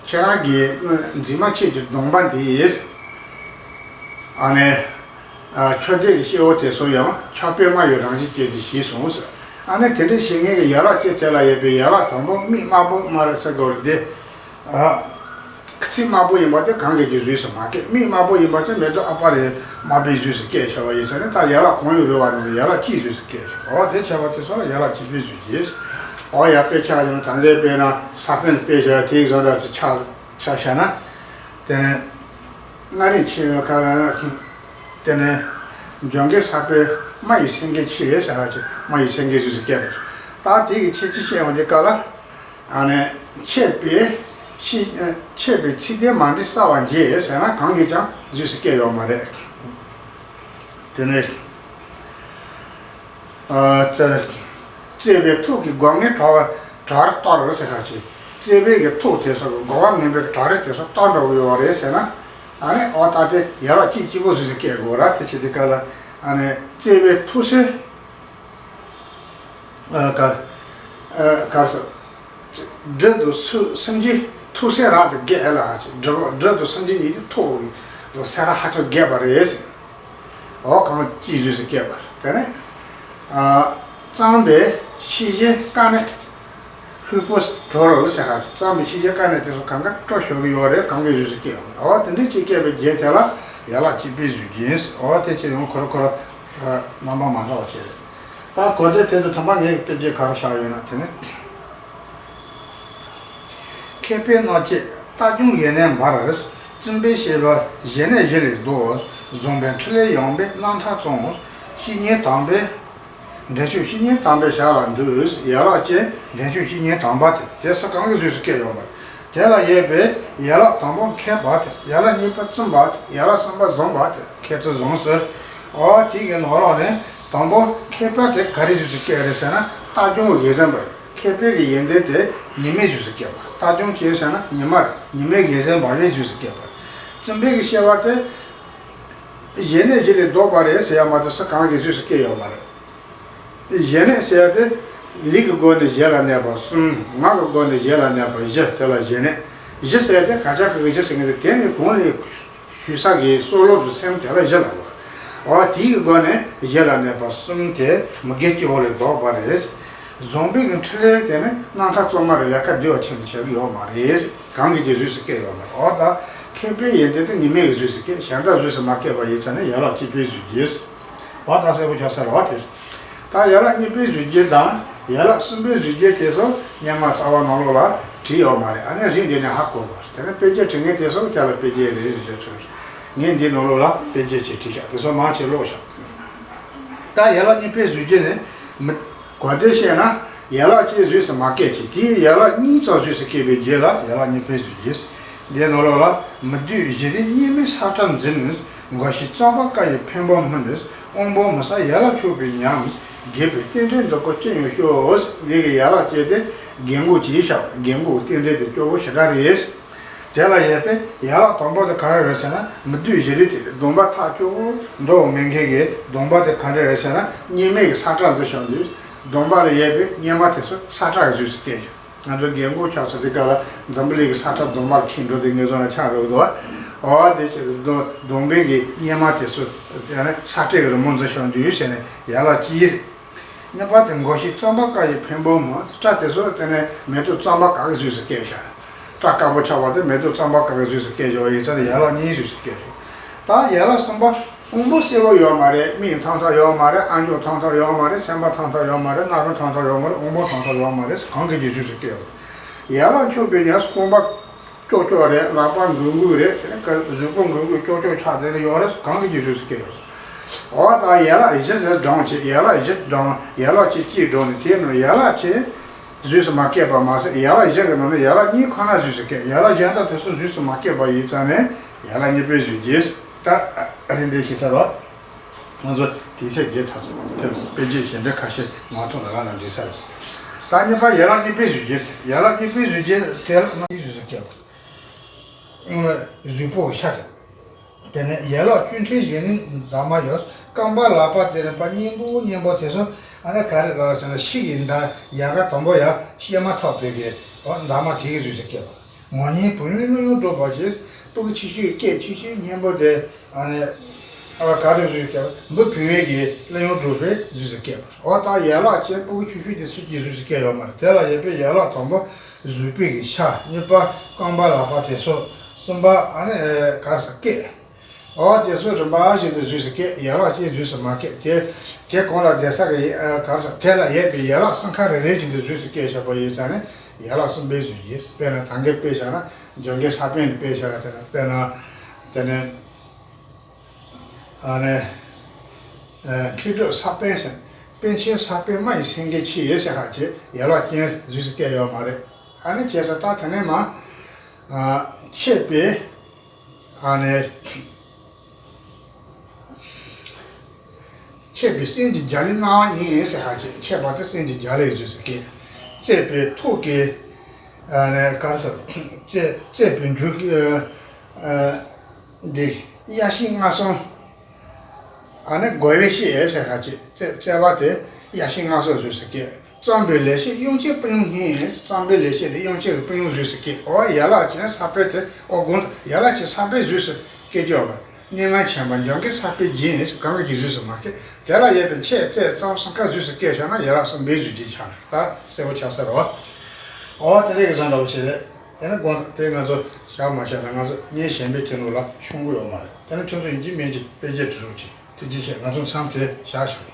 ཁྱེད་རང་གིས་འཛིན་མ་ཁྱེད་ཀྱི་གདོང་པ་འདི་ཡིས། ཨ་ནི། ཁྱབ་བརྡལ་གྱི་སྐྱེ་བོ་དེ་ཚོ་ཡང་ཆགས་པས་དམར་བའི་རང་བཞིན་ཅན་དུ་བྱས་སོང་ཟེར། ཨ་ནི་དེ་འདྲ་བྱེད་མཁན་གྱི་ཡན་ལག་བཅུ་དེ་ལ་ཡོད་པའི་ཡན་ལག་དང་པོ་མིག་དམར་པོ་དམར་ཟེར་དགོས་རེད་དེ། ཨ། ཁི་ཚིག་དམར་པོ་ཡིན་པ་དེ་གང་གིས་ཀྱང་བཟོས་སུ་མ་བཀལ། མིག་དམར་པོ་ཡིན་པ་དེ་མེ་ཏོག་ཨ་པ་རེད། དམར་པོའི་བཟོས་སུ་བཀལ་བྱ་བ་ཡིན་ཟེར་ནས་ད་ཡན་ལག་གང་ཡོད་རེད་བ་ནི་ཡན་ལག་གཅིག་བཟོས་སུ་བཀལ་བྱ་བ། འོ་དེ་བྱས་པ་དེ་ཚོ་ལ་ཡན་ལག་བཅུ་པའི་གཟུགས་ཅན། འོ་ཡ་དཔེ་ཆ་ཡང་ད་ལྟའི་དཔེར་ན་ས་པཎ་དཔེ་བཞག་དེའི་བཟོ་འདྲ་ཚོ་ཆ་ཆ་བཞག་ན། དེ་ནས་མངའ་རིས་ཆེན་པོའི་ཁ་ལ་དེ་ནས་འཇམ་མགོན་ས་པཎ་རྨ་ཡི་སེང་གེ་ཆེ་ཟེར་བ་ཅིག་རྨ་ཡི་སེང་གེ་བཟོས་སུ་བཀལ་བ། ད་དེ་གི་ཁྱད་ཆོས་བཤད་ཡོང་དུས་སྐབས་ལ། ཨ་ནི། ཆད་པའི་ཕྱི། ཆད་པའི་ཚིག་དོན་མ་འགྲིག་གསལ་བར་འགྱེད་ཟེར་ན་གང་གིས་ཀྱང་བཟོས་སུ་བཀལ་ཡོད་མ་རེད། དེ་ནས། ཨ། བརྩེ། བརྩེ་བའི་ཐུགས་ཀྱི་སྒོ་ངའི་བྲག་བྲག་རི་གཏོར་ཟེར་ཁ་ཅིག་བརྩེ་བའི་གི་ཐུགས་དེ་ཚོ་གི་སྒོ་ང་ངན་པའི་བྲག་རི་དེ་ཚོ་གཏོར་འགྲོ་གི་ཡོད་རེད་ཟེར་ན། ཨ་ནི་འོ་ད་དེ་ཡན་ལག་གཅིག་གཅིག་པོ་བཟོས་སུ་བཀལ་དགོས་ར། དེ་བྱེད་དུས་སྐབས་ལ་ཨ་ནི་བརྩེ་བའི་ཐུགས་སྲས། ཨ། ག་ཨ། ག་ཟེར། སྦྲུལ་དང་སུ་སེམས་ཅན་ཐུགས་སྲས་རབ་ཏུ་རྒྱས་ལ། སྦྲུལ་སྦྲུལ་དང་སེམས་ཅན་གཉིས་ཀྱི་ཐུགས་ཀྱི་སྲས་རབ་ཧ་ཅང་རྒྱས་པ་རེད་ཟེར། འོ་གང་ཅི་བཟོས་སུ་བཀལ་བ་དེ་ནས། ཨ། གཙང་པའི་ཕྱི་བཞིན་དཀའ་གནད་ལྷུན་པོ་གྲོལ་ཟེར་ཧ་ཅང་གཙང་པའི་ཕྱི་བཞིན་དཀའ་གནད་དེ་ཚོ་གང་ག་སྤྲོ་ཞོག་གི་ཡོད་རེད། གང་གིས་བཟོས་སུ་བཀལ་བ། འོ་དེ་འདྲ་ཅིག་བཀལ་བའི་རྗེས་དེ་ལ་ཡན་ལག་བཅུ་པའི་གཟུགས་ཅན་ཟེར། འོ་དེ་ཅི་ཡང་ཁོ་ར་ཁོ་ར་རྣམ་པ་མ་འདྲ་བ་བྱས་རེད། ད་གོ་བདེ་དེ་དུ་ཐམ་པ་ངས་དཔེ་བརྗོད་ག་རེ་བཞག་ཡོད་ན་དེ་ནི། མཁས་པས་རྣམ་དཔྱོད་རྟ་རྒྱུག་ཡེ་ནས་འབར། བཙུན་པས་བཤད་པ་ཞི་གནས་གཞི་ལས་ལྡོག། བཟང་པོའི་འཕྲིན་ལས་ཡངས་པས་རྣམ་ཐར་བརྩམས། བཤེས་གཉེན་དམ་པས། འདྲེན་མཆོག་བཤེས་གཉེན་དམ་པའི་ཞབས་ལ་འདུད། ཡན་ལག་བཅུ་འདྲེན་མཆོག་བཤེས་གཉེན་དམ་པ་དེ་དེ་ཚོ་གང་གིས་བཟོས་སུ་བཀལ་ཡོད་མ་རེད། དེ་ལ་ཡོད་པའི་ཡན་ལག་དང་པོ་མཁས་པ་དེ། ཡན་ལག་གཉིས་པ་བཙུན་པ་དེ། ཡན་ལག་གསུམ་པ་བཟང་པ་དེ། མཁས་བཙུན་བཟང་ཟེར། འོ་དེ་གི་ནང་ལོགས་ནས་དང་པོ་མཁས་པ་དེ་ག་རེ་བཟོས་སུ་བཀལ་རེད་ཟེར་ན་རྟ་རྒྱུག་གི་ཟིན་པ། མཁས་པའི་གི་ཡོན་ཏན་དེ་ཉི་མས་བཟོས་སུ་བཀལ་བ། རྟ་རྒྱུག་ཅེས་ཟེར་ན་ཉི་མ་རེད། ཉི་མའི་གི་ཟིན་འབར་བས་བཟོས་སུ་བཀལ་བ། བཙུན་པའི་གི་བཤད་པ་དེ་ཞི་གནས་གཞི་ལས་ལྡོག་པ་རེད་ཟེར་ཡ་མ་གཏོགས་སུ་གང་གིས་བཟོས་སུ་བཀལ་ཡོད་མ་རེད། ཞི་གནས་ཟེར་ཡ་དེ། ལུས་ཀྱི་སྒོ་ནས་ཞི་ལ་གནས་པ་གསུམ། ངག་གི་སྒོ་ནས་ཞི་ལ་གནས་པ་བཞི། དེ་ལ་ཞི་གནས། གཞི་ཟེར་ཡ་དེ་ག་ཅག་གི་གཞི་ཟེར་མཁན་དེ་དེ་ནི་གོང་ལས་ཞུས་ས་གི་སྲོག་ལོ་དུ་སེམས་དེ་ལ་ཞི་ལ་གོ། འོ་དེའི་གི་སྒོ་ནས་ཞི་ལ་གནས་པ་གསུམ་དེ་མི་དགེ་སྐྱེ་བོ་ལས་ལྡོག་པ་རེད། བཟང་པོའི་གི་འཕྲིན་ལས་དེ་ནི་རྣམ་ཐར་བརྩམས་པ་རེད། ལས་ཀ་བསྡུས་པ་ཆེན་པོ་བྱས་ཀྱི་ཡོད་མ་རེད། གང་གིས་ཀྱང་བཟོས་སུ་བཀལ་ཡོད་མ་རེད། འོ་ད་མཁས་པའི་ཡོན་ཏན་དེ་ཉི་མས་ཀྱིས་བཟོས་སུ་བཀལ། གཞན་དག་བཟོས་སུ་མ་བཀལ་བ་ཡིན་ཙང་ནི་ཡན་ལག་བཅུ་པའི་གཟུགས་ཅན། འོ་ད་གསལ་པོ་ཆགས་ཚར་བ་དེ། ད་ཡན་ལག་གཉིས་པའི་གཟུགས་ཅན་དང་ཡན་ལག་གསུམ་པའི་གཟུགས་ཅན་དེ་ཚོ་སྔོན་མ་རྩ་བ་ནང་ལོགས་ལ་བྲིས་ཡོད་མ་རེད། ཨ་ནི་རིང་འདི་ནས་ཧ་གོ་དགོས། དེ་ནས་དཔེ་ཆ་བྲིས་མཁན་དེ་ཚོ་དེ་ལ་དཔེ་ཆ་རེ་རེ་བྲིས་ཚར། ངས་འདིའི་ནང་ལོགས་ལ་དཔེ་ཆ་ཅིག་བྲིས་བཞག་དེ་ཚོ་མང་ཆེ་ཀློག་བཞག་ད་ཡན་ལག་གཉིས་པའི་གཟུགས་ཅན་ནི་མི། གོ་བདེ་བཤད་ན་ཡན་ལག་གཅིག་བཟོས་སུ་མ་བཀལ་ཅིང་དེའི་ཡན་ལག་གཉིས་ཙམ་བཟོས་སུ་བཀལ་བའི་རྗེས་ལ་ཡན་ལག་གཉིས་པའི་གཟུགས་ཅན། འདིའི་ནང་ལོགས་ལ་མི་སྡུག་བཞི་རིག་གཉིས་མེད་ས་ཁྲ་འཛིན། མགོ་ཞིག་རྩམ་པ་དཀར་ཡི་ཕན་པ་སྨིན། དབང་པོ་མི་གསལ་ཡན་ལག་འཁྱུག་པའི་ཉམས། རྒས་པའི་རྟེན་འབྲེལ་འདི་སྐོར་ཅི་ཡང་ཤོད། འདི་གི་ཡན་ལག་བཅས་ཏེ་རྒས་འཁོགས་ཅེས་བྱ་བ། རྒས་འཁོགས་རྟེན་འབྲེལ་དེ་སྐྱོ་བོ་ཞེ་དྲག་རེད། དེ་ལ་ཡོད་པའི་ཡན་ལག་དང་པོ་དེ་ག་རེ་རེད་ཟེར་ན་མི་སྡུག་བཞི་རིག་དེ་རེད། གདོང་པ་ཐག་སྐྱོ་བོ་མདོག་མེད་མཁན་གྱི་གདོང་པ་དེ་ག་རེ་རེད་ཟེར་ན་གཉིས་མེད་ཀྱི་ས་ཁྲ་འཛིན་བྱུང་དུས་གདོང་པ་ལ་ཡོད་པའི་གཉེར་མ་དེ་ཚོ་ས་ཁྲ་གིས་བཟོས་སུ་བཀལ་ཡོད། ང་ཚོ་རྒས་འཁོགས་ཆགས་ཚར་དུས་སྐབས་ལ་འཛམ་བུ་གླིང་གི་ས་ཁྲ་གདོང་པར་འཁྱིལ་འགྲོ་དུས་ངེད་ཚོ་ལ་ཆགས་འགྲོ་གི་འདུག་འོ་དེ་ཕྱིར་གདོང་པའི་གི་གཉེར་མ་དེ་ཚོ་ས་ཁྲའི་རི་མོ་འཛིན་བྱུང་དུས་ཟེར་ནས་ཡན་ལག་གཅིག་རེད། གཉིས་པ་དེ་མགོ་ཞིག་རྩམ་པ་དཀར་ཡི་ཕན་པ་སྨིན། སྐྲ་དེ་ཚོ་དེ་ནས་མེ་ཏོག་རྩམ་པ་དཀར་གྱིས་བཟོས་སུ་བཀལ་བཞག་སྐྲ་དཀར་པོ་ཆགས་པ་དེ་མེ་ཏོག་རྩམ་པ་དཀར་གྱིས་བཟོས་སུ་བཀལ་བཞག་ཡིན་ཙང་ཡན་ལག་གཉིས་བཟོས་སུ་བཀལ་བཞག་ད་ཡན་ལག་གསུམ་པ། དབང་པོ་གསལ་པོ་ཡོད་མ་རེད། མིག་ཐང་ཐང་ཡོད་མ་རེད། ཨ་མཆོག་ཐང་ཐང་ཡོད་མ་རེད། སེམས་པ་ཐང་ཐང་ཡོད་མ་རེད། རྣ་རོ་ཐང་ཐང་ཡོད་མ་རེད། དབང་པོ་ཐང་ཐང་ཡོད་མ་རེད། གང་གི་རྗེས་སུ་སྐྱེ་བ། ཡན་ལག་འཆུགས་པའི་ཉམས་སུ་རྐང་པ་ཀྱོག་ཀྱོག་རེད། ལག་པ་འགུལ་འགུལ་རེད། དེ་ནས་གཟུགས་པོ་འགུལ་འགུལ་ཀྱོག་ཀྱོག་ཆགས་བསྡད་ཡོད་རེད། གང་གི་རྗེས་སུ་སྐྱེ་བ། འོ་ད་ཡན་ལག་བཞི་ཟེར་བགྲངས་བྱས། ཡན་ལག་བཞི་བགྲངས། ཡན་ལག་གཅིག་གཅིག་བགྲངས་ནས། དེའི་ནང་ཡན་ལག་གཅིག་གཟུགས་སུ་མ་སྐྱེས་པ་མ་ཟད། ཡན་ལག་བཞི་གི་ནང་ནས་ཡན་ལག་གཉིས་ཁོ་ན་གཟུགས་སུ་སྐྱེ། ཡན་ལག་གཞན་དག་དེ་ཚོ་གཟུགས་སུ་མ་སྐྱེས་པ་ཡིན་ཙང་ནས་ཡན་ལག་གཉིས་པོའི་གཟུགས་ཀྱི། ད་རིང་འདྲ་ཞིག་ཟེར་བ། ང་ཚོ་དེ་ཚེ་རྒྱལ་ཚར་སོང་། དེ་དཔེ་བརྗོད་གཞན་འདྲ་ཁ་ཤས་མ་མཐོང་ལ་ལ་ན་འདི་ས་རེད། ད་གཉིས་པ་ཡན་ལག་གཉིས་པའི་གཟུགས་ཀྱི། ཡན་ལག་གཉིས་པའི་གཟུགས་ཀྱི་དེ་ལ་ན་གཟུགས་སུ་སྐྱེ་བ། གཟུགས་པོ་གི་ཤ་དེ། དེ་ནས་ཡན་ལག་བཅུ་ཕྲག་བཞི་ནི་འདབ་མ་ཡོད། རྐང་པ་ལག་པ་དེ་རིམ་པ་གཉན་པོ་གཉན་པོ་དེ་ཚོ། ཨ་ནི་ག་རེ་ལབ་ཟེར་ན། ཤི་གི་འདབ་ཡལ་ག་དང་པོ་ཡ་བཤད་མ་ཐག་པའི་གི་འོ་འདབ་མ་དེ་གི་གཟུགས་སུ་སྐྱེ་བ། ངོ་གཉིས་བུ་ཡུག་རླུང་ཡུག་འགྲོ་བ་ཅིག། སྤུ་གུ་ཆུང་ཆུང་སྐད་ཆུང་ཆུང་གཉན་པོ་དེ། ཨ་ནི་ཨ་ག་རེ་གཟུགས་སུ་སྐྱེ་བ། འབུ་བུ་བའི་གི་རླུང་ཡུག་འགྲོ་བའི་གཟུགས་སུ་སྐྱེ་བ། འོ་ད་ཡན་ལག་གཅིག་སྤུ་གུ་ཆུང་ཆུང་དེ་ཚོ་གི་གཟུགས་སུ་སྐྱེ་ཡོད་མ་རེད། དེ་ལ་ཡོད་པའི་ཡན་ལག་དང་པོ་གཟུགས་པོའི་གི་ཤ། གཉིས་པ་རྐང་པ་ལག་པ་དེ་ཚོ། གསུམ་པ་ཨ་ནི་ག་རེ་ཟེར། སྐད། འོ་དེ་ཚོ་རིམ་པ་བཞིན་དུ་གཟུགས་སུ་སྐྱེ། ཡན་ལག་གཅིག་གཟུགས་སུ་མ་སྐྱེ། དེ་དེ་གོང་ལ་བསྡད་ས་གི་ཨ་ག་རེ་ཟེར། དེ་ལ་ཡོད་པའི་ཡན་ལག་གསུམ་ཀ་རེ་རེ་བཞིན་དུ་གཟུགས་སུ་སྐྱེ་བཞག་པ་ཡིན་ཙང་ནས་ཡན་ལག་གསུམ་པའི་གཟུགས་ཡིན། དཔེར་ན་ད་གིན་དཔེ་བཞག་ན་སྦྱོང་གི་ས་པཎ་དཔེ་བཞག་ན། དེ་ན་དཔེར་ན་དེ་ནས་ཨ་ནི་ཨ་མཁས་གྲུབ་ས་པཎ་ཟེར། པཎ་ཆེན་ས་པཎ་མ་ཡི་སེང་གེ་ཁྱེད་ཡོད་ཟེར་ཧ་ཅེ། ཡན་ལག་ཅན་གཟུགས་སུ་སྐྱེ་ཡོད་མ་རེད། ཨ་ནི་བྱས་ཙང་ད་དེ་ནས་མ་ཨ་མཆེད་པའི་ཨ་ནི་མཆེད་པའི་སེམས་ཀྱི་རྒྱ་ལས་སྣང་བ་ཉིད་ཡིན་ཟེར་ཧ་ཅེ། མཆེད་པ་དེ་སེམས་ཀྱི་རྒྱ་ལས་གཟུགས་སུ་སྐྱེ། གཙེས་པའི་ཐུགས་ཀྱི་ཨ་ནི་ག་རེ་ཟེར། གཙེས་གཙེས་པའི་འགྲོས་ཀྱི་ཨ་འདི་དབྱེ་གཞི་ལྔ་གསུམ། ཨ་ནི་རྒོལ་བའི་གཤེད་ཟེར་ཧ་ཅེ། གཙེས་གཙེས་པ་དེ་དབྱེ་གཞི་ལྔ་གསུམ་གཟུགས་སུ་སྐྱེ། བརྩམས་པའི་ལེགས་བཤད་དབྱངས་ཅན་པོད་ཉུང་ཡིན། བརྩམས་པའི་ལེགས་བཤད་དེ་དབྱངས་ཅན་གྱི་པོད་ཉུང་གཟུགས་སུ་སྐྱེ། འོ་ཡན་ལག་ཅན་ས་པཎ་དེ། འོ་དགོངས་དག། ཡན་ལག་ཅན་ས་པཎ་གཟུགས་སུ་སྐྱེ་རྒྱུ་ཡོད་པ། སྙན་ངག་ཆེན་པོ་འཇམ་མགོན་ས་པཎ་རྒྱན་ཡིན། གང་གི་གཟུགས་སུ་མ་སྐྱེ། དེ་ལ་ཡོད་པའི་མཆེད་གཙེས་བརྩམས་གསུམ་ཀ་གཟུགས་སུ་སྐྱེ་བྱུང་ན་ཡན་ལག་གསུམ་པའི་གཟུགས་ཅན་ཆགས། ད་གསལ་པོ་ཆགས་ས་རེད་བ། འོ་དེ་འདྲ་གི་བཟོ་འདྲ་པོ་ཞིག་རེད། དེ་ནི་དགོངས་དག། དེ་ང་ཚོ་བཞག་མ་བཞག་ན་ང་ཚོ་ངའི་གཞན་པའི་དེ་ནང་ལ་ཤོང་གི་ཡོད་མ་རེད། དེ་ནི་ཁྱོད་ཚོ་ཡིན་གཅིག་མིན་གཅིག་དཔེ་ཆ་འབྲི་རོགས་གྱིས། ཐུགས་རྗེ་ཆེ། ང་ཚོ་མཚམས་དེ་བཞག་ཞུ།